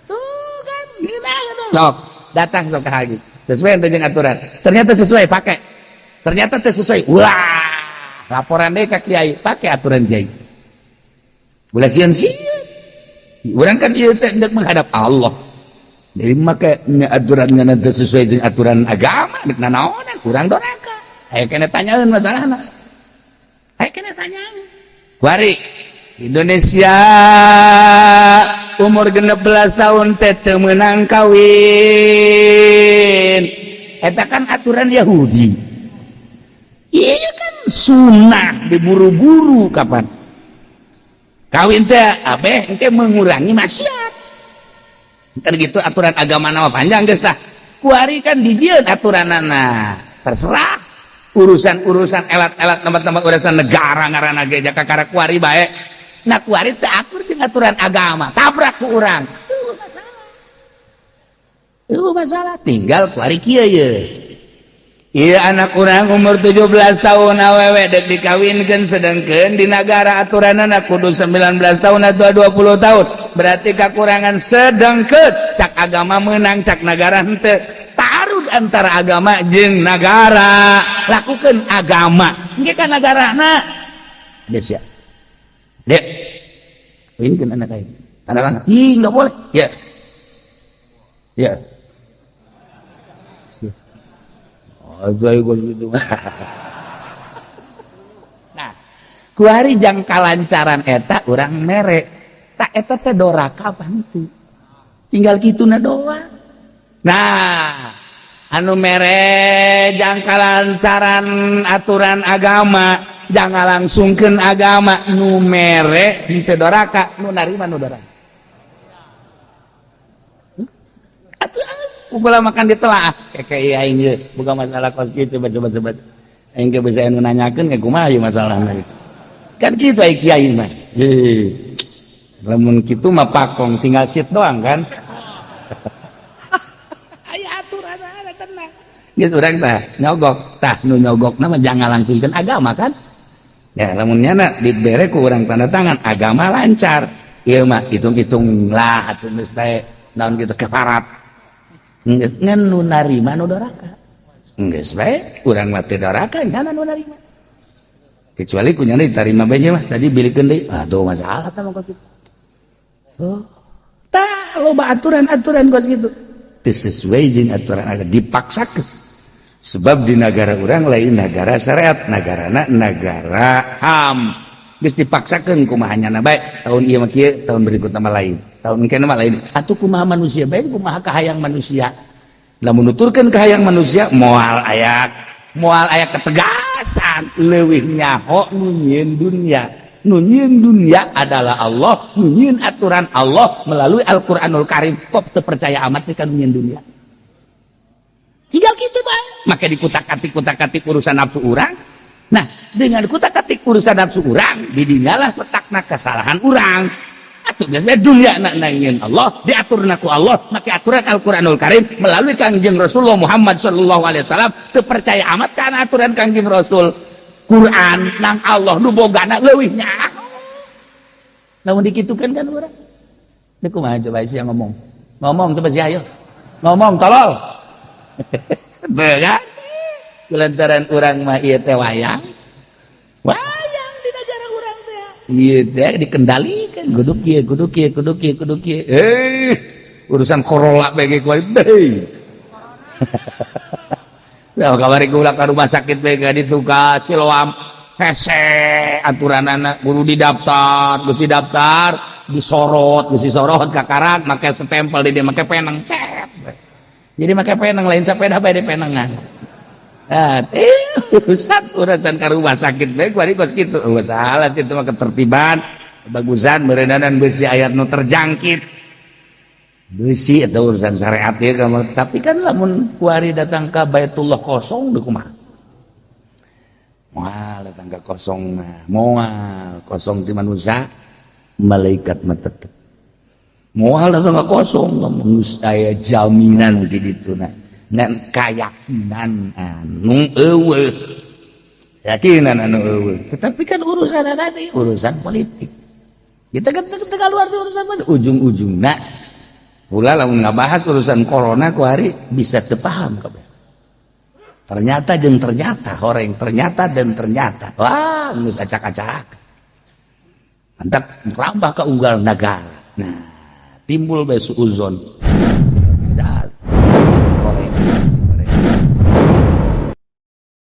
Tuh kan gila, sok datang, sok ke haji, sesuai jeung aturan. Ternyata sesuai, pakai. Ternyata teu sesuai, ulah, laporan deh ke kiai, pakai aturan kiai. Ulah sieun sieun. Urang kan ieu teh hendak menghadap Allah. Jadi make aturan teu sesuai jeung aturan agama, dek nanaonan urang doraka. Aya keneh tanyaeun masalahna. Aya keneh tanyaeun. Kuari Indonesia umur 16 tahun teh teu meunang kawin. Eta kan aturan Yahudi. Iya kan sunnah diburu-buru kapan? Kawin teh abeh engke mengurangi maksiat. Kan gitu aturan agama nama panjang geus tah. Kuari kan dijieun aturanana. Terserah urusan-urusan elat-elat tempat-tempat urusan negara ngaranna ge jaka kakara kuari bae. Nah, kuari teu akur jeung aturan agama, tabrak ku urang. Tuh masalah. Tuh masalah, tinggal kuari kieu ye. Iya, anak urang umur 17 tahun awewe dek dikawinkan, sedangkan di negara aturan anak kudu 19 tahun atau 20 tahun, berarti kekurangan. Sedangkan cak agama menang, cak negara henteu. Taruh antara agama jeung negara, lakukan agama engke kan negara na. Dek sia. Dek. Kawinkeun anak aing. Tanda tangan. Ih, enggak boleh. Ya. Ya. Oh, gitu. Nah, kuari jang kalancaran eta urang mere. Tak eta teh doraka apa henteu? Tinggal kituna doang. Nah, anu mere jang kalancaran aturan agama, jangan langsungkeun agama, nu mere henteu doraka, nu narima nu doraka. Atuh kula makan ditelaah kayak aing ieu buka masalah kos kieu, coba coba coba aing ge bisa anu nanyakeun ke kumaha ieu masalahna. Kan kitu ai kiai mah. Heuh, lamun kitu mah pakong tinggal sit doang kan. Aya aturan ada, tenang geus, urang tah nyogok tah, nu nyogok mah jangan langsungkeun agama kan ya. Lamun nyana dibere ku urang tanda tangan agama lancar, ieu mah hitung-hitung lah atuh, geus bae naon gitu keparat. Geus, ngan nu narima nu doraka. Geus bae, urang mah teu doraka, nyana nu narima. Kecuali ku nyana diterima bae mah tadi bilikeun deui, aduh, masalah tah mah kos kitu. Oh, tah loba aturan-aturan kos kitu. Teu sesuai jeung aturan agama dipaksakeun. Sebab di negara urang lain negara syariat, negarana negara HAM. Geus dipaksakeun kumaha nyana bae, tahun ieu mah kieu, tahun berikutna mah lain. Tahun engke mah lain. Atuh kumaha manusia bae, kumaha kahayang manusia? Lamun nuturkeun kahayang manusia moal aya ketegasan. Leuwih nyaho nu nyieun dunia. Nu nyieun dunia adalah Allah, nu nyieun aturan Allah melalui Al-Qur'anul Karim. Kok teu percaya amat sih kan nyieun dunia? Tinggal gitu bae. Maka dikutak-atik kutak-atik urusan nafsu urang. Nah, dengan kutak-atik urusan nafsu urang, didinyalah petakna kesalahan urang. Atuh geus dunia nak nangin Allah, diatur ku Allah, make aturan Al-Qur'anul Karim melalui Kangjeng Rasulullah Muhammad sallallahu alaihi wasallam. Teu percaya amat kan aturan Kangjeng Rasul, Quran nang Allah nu bogana leuwih nyaho. Lamun dikitukeun kan urang. Ini kumaha coba sih yang ngomong? Ngomong coba sih, ayo. Ngomong tolol. Tuh kan? Lantaran urang mah ieu teh wayang. Wayang di negara urang teh. Ieu teh dikendalikan kudu kieu, kudu kieu, kudu kieu, kudu kieu. Eh, urusan Corolla bae kuari deui. Nah, kamari kula ka rumah sakit bae ka ditu ka Siloam. Hese aturanana, kudu didaftar, geus didaftar, disorot, geus disorot kakarak make stempel di dia, make penang cep. Jadi make penang, lain sepeda bae di penangan. Nah, urusan urusan ka rumah sakit bae kuari kos kitu. Oh, salah itu mah ketertiban. Bagusan meureunanan besi ayat nu terjangkit. Besi atau urusan syariat ya kamu. Tapi kan lamun kuari datang ke Baitullah kosong deui kumaha? Moal datang ke kosong mah, moal kosong ti manusia, malaikat mah tetep. Moal datang ke kosong, geus aya jaminan di dituna. Ngan kayakinan anu eueuh. Yakinan anu eueuh. Tetapi kan urusan tadi urusan politik. Kita kan keluar urusan ujung-ujungna ulah lamun ngabahas urusan corona ku hari bisa teu paham kabeh. Ternyata jeung ternyata, horeng ternyata dan ternyata. Wah, geus acak-acak. Mantap merambah ke unggal negara. Nah, timbul bae suuzon.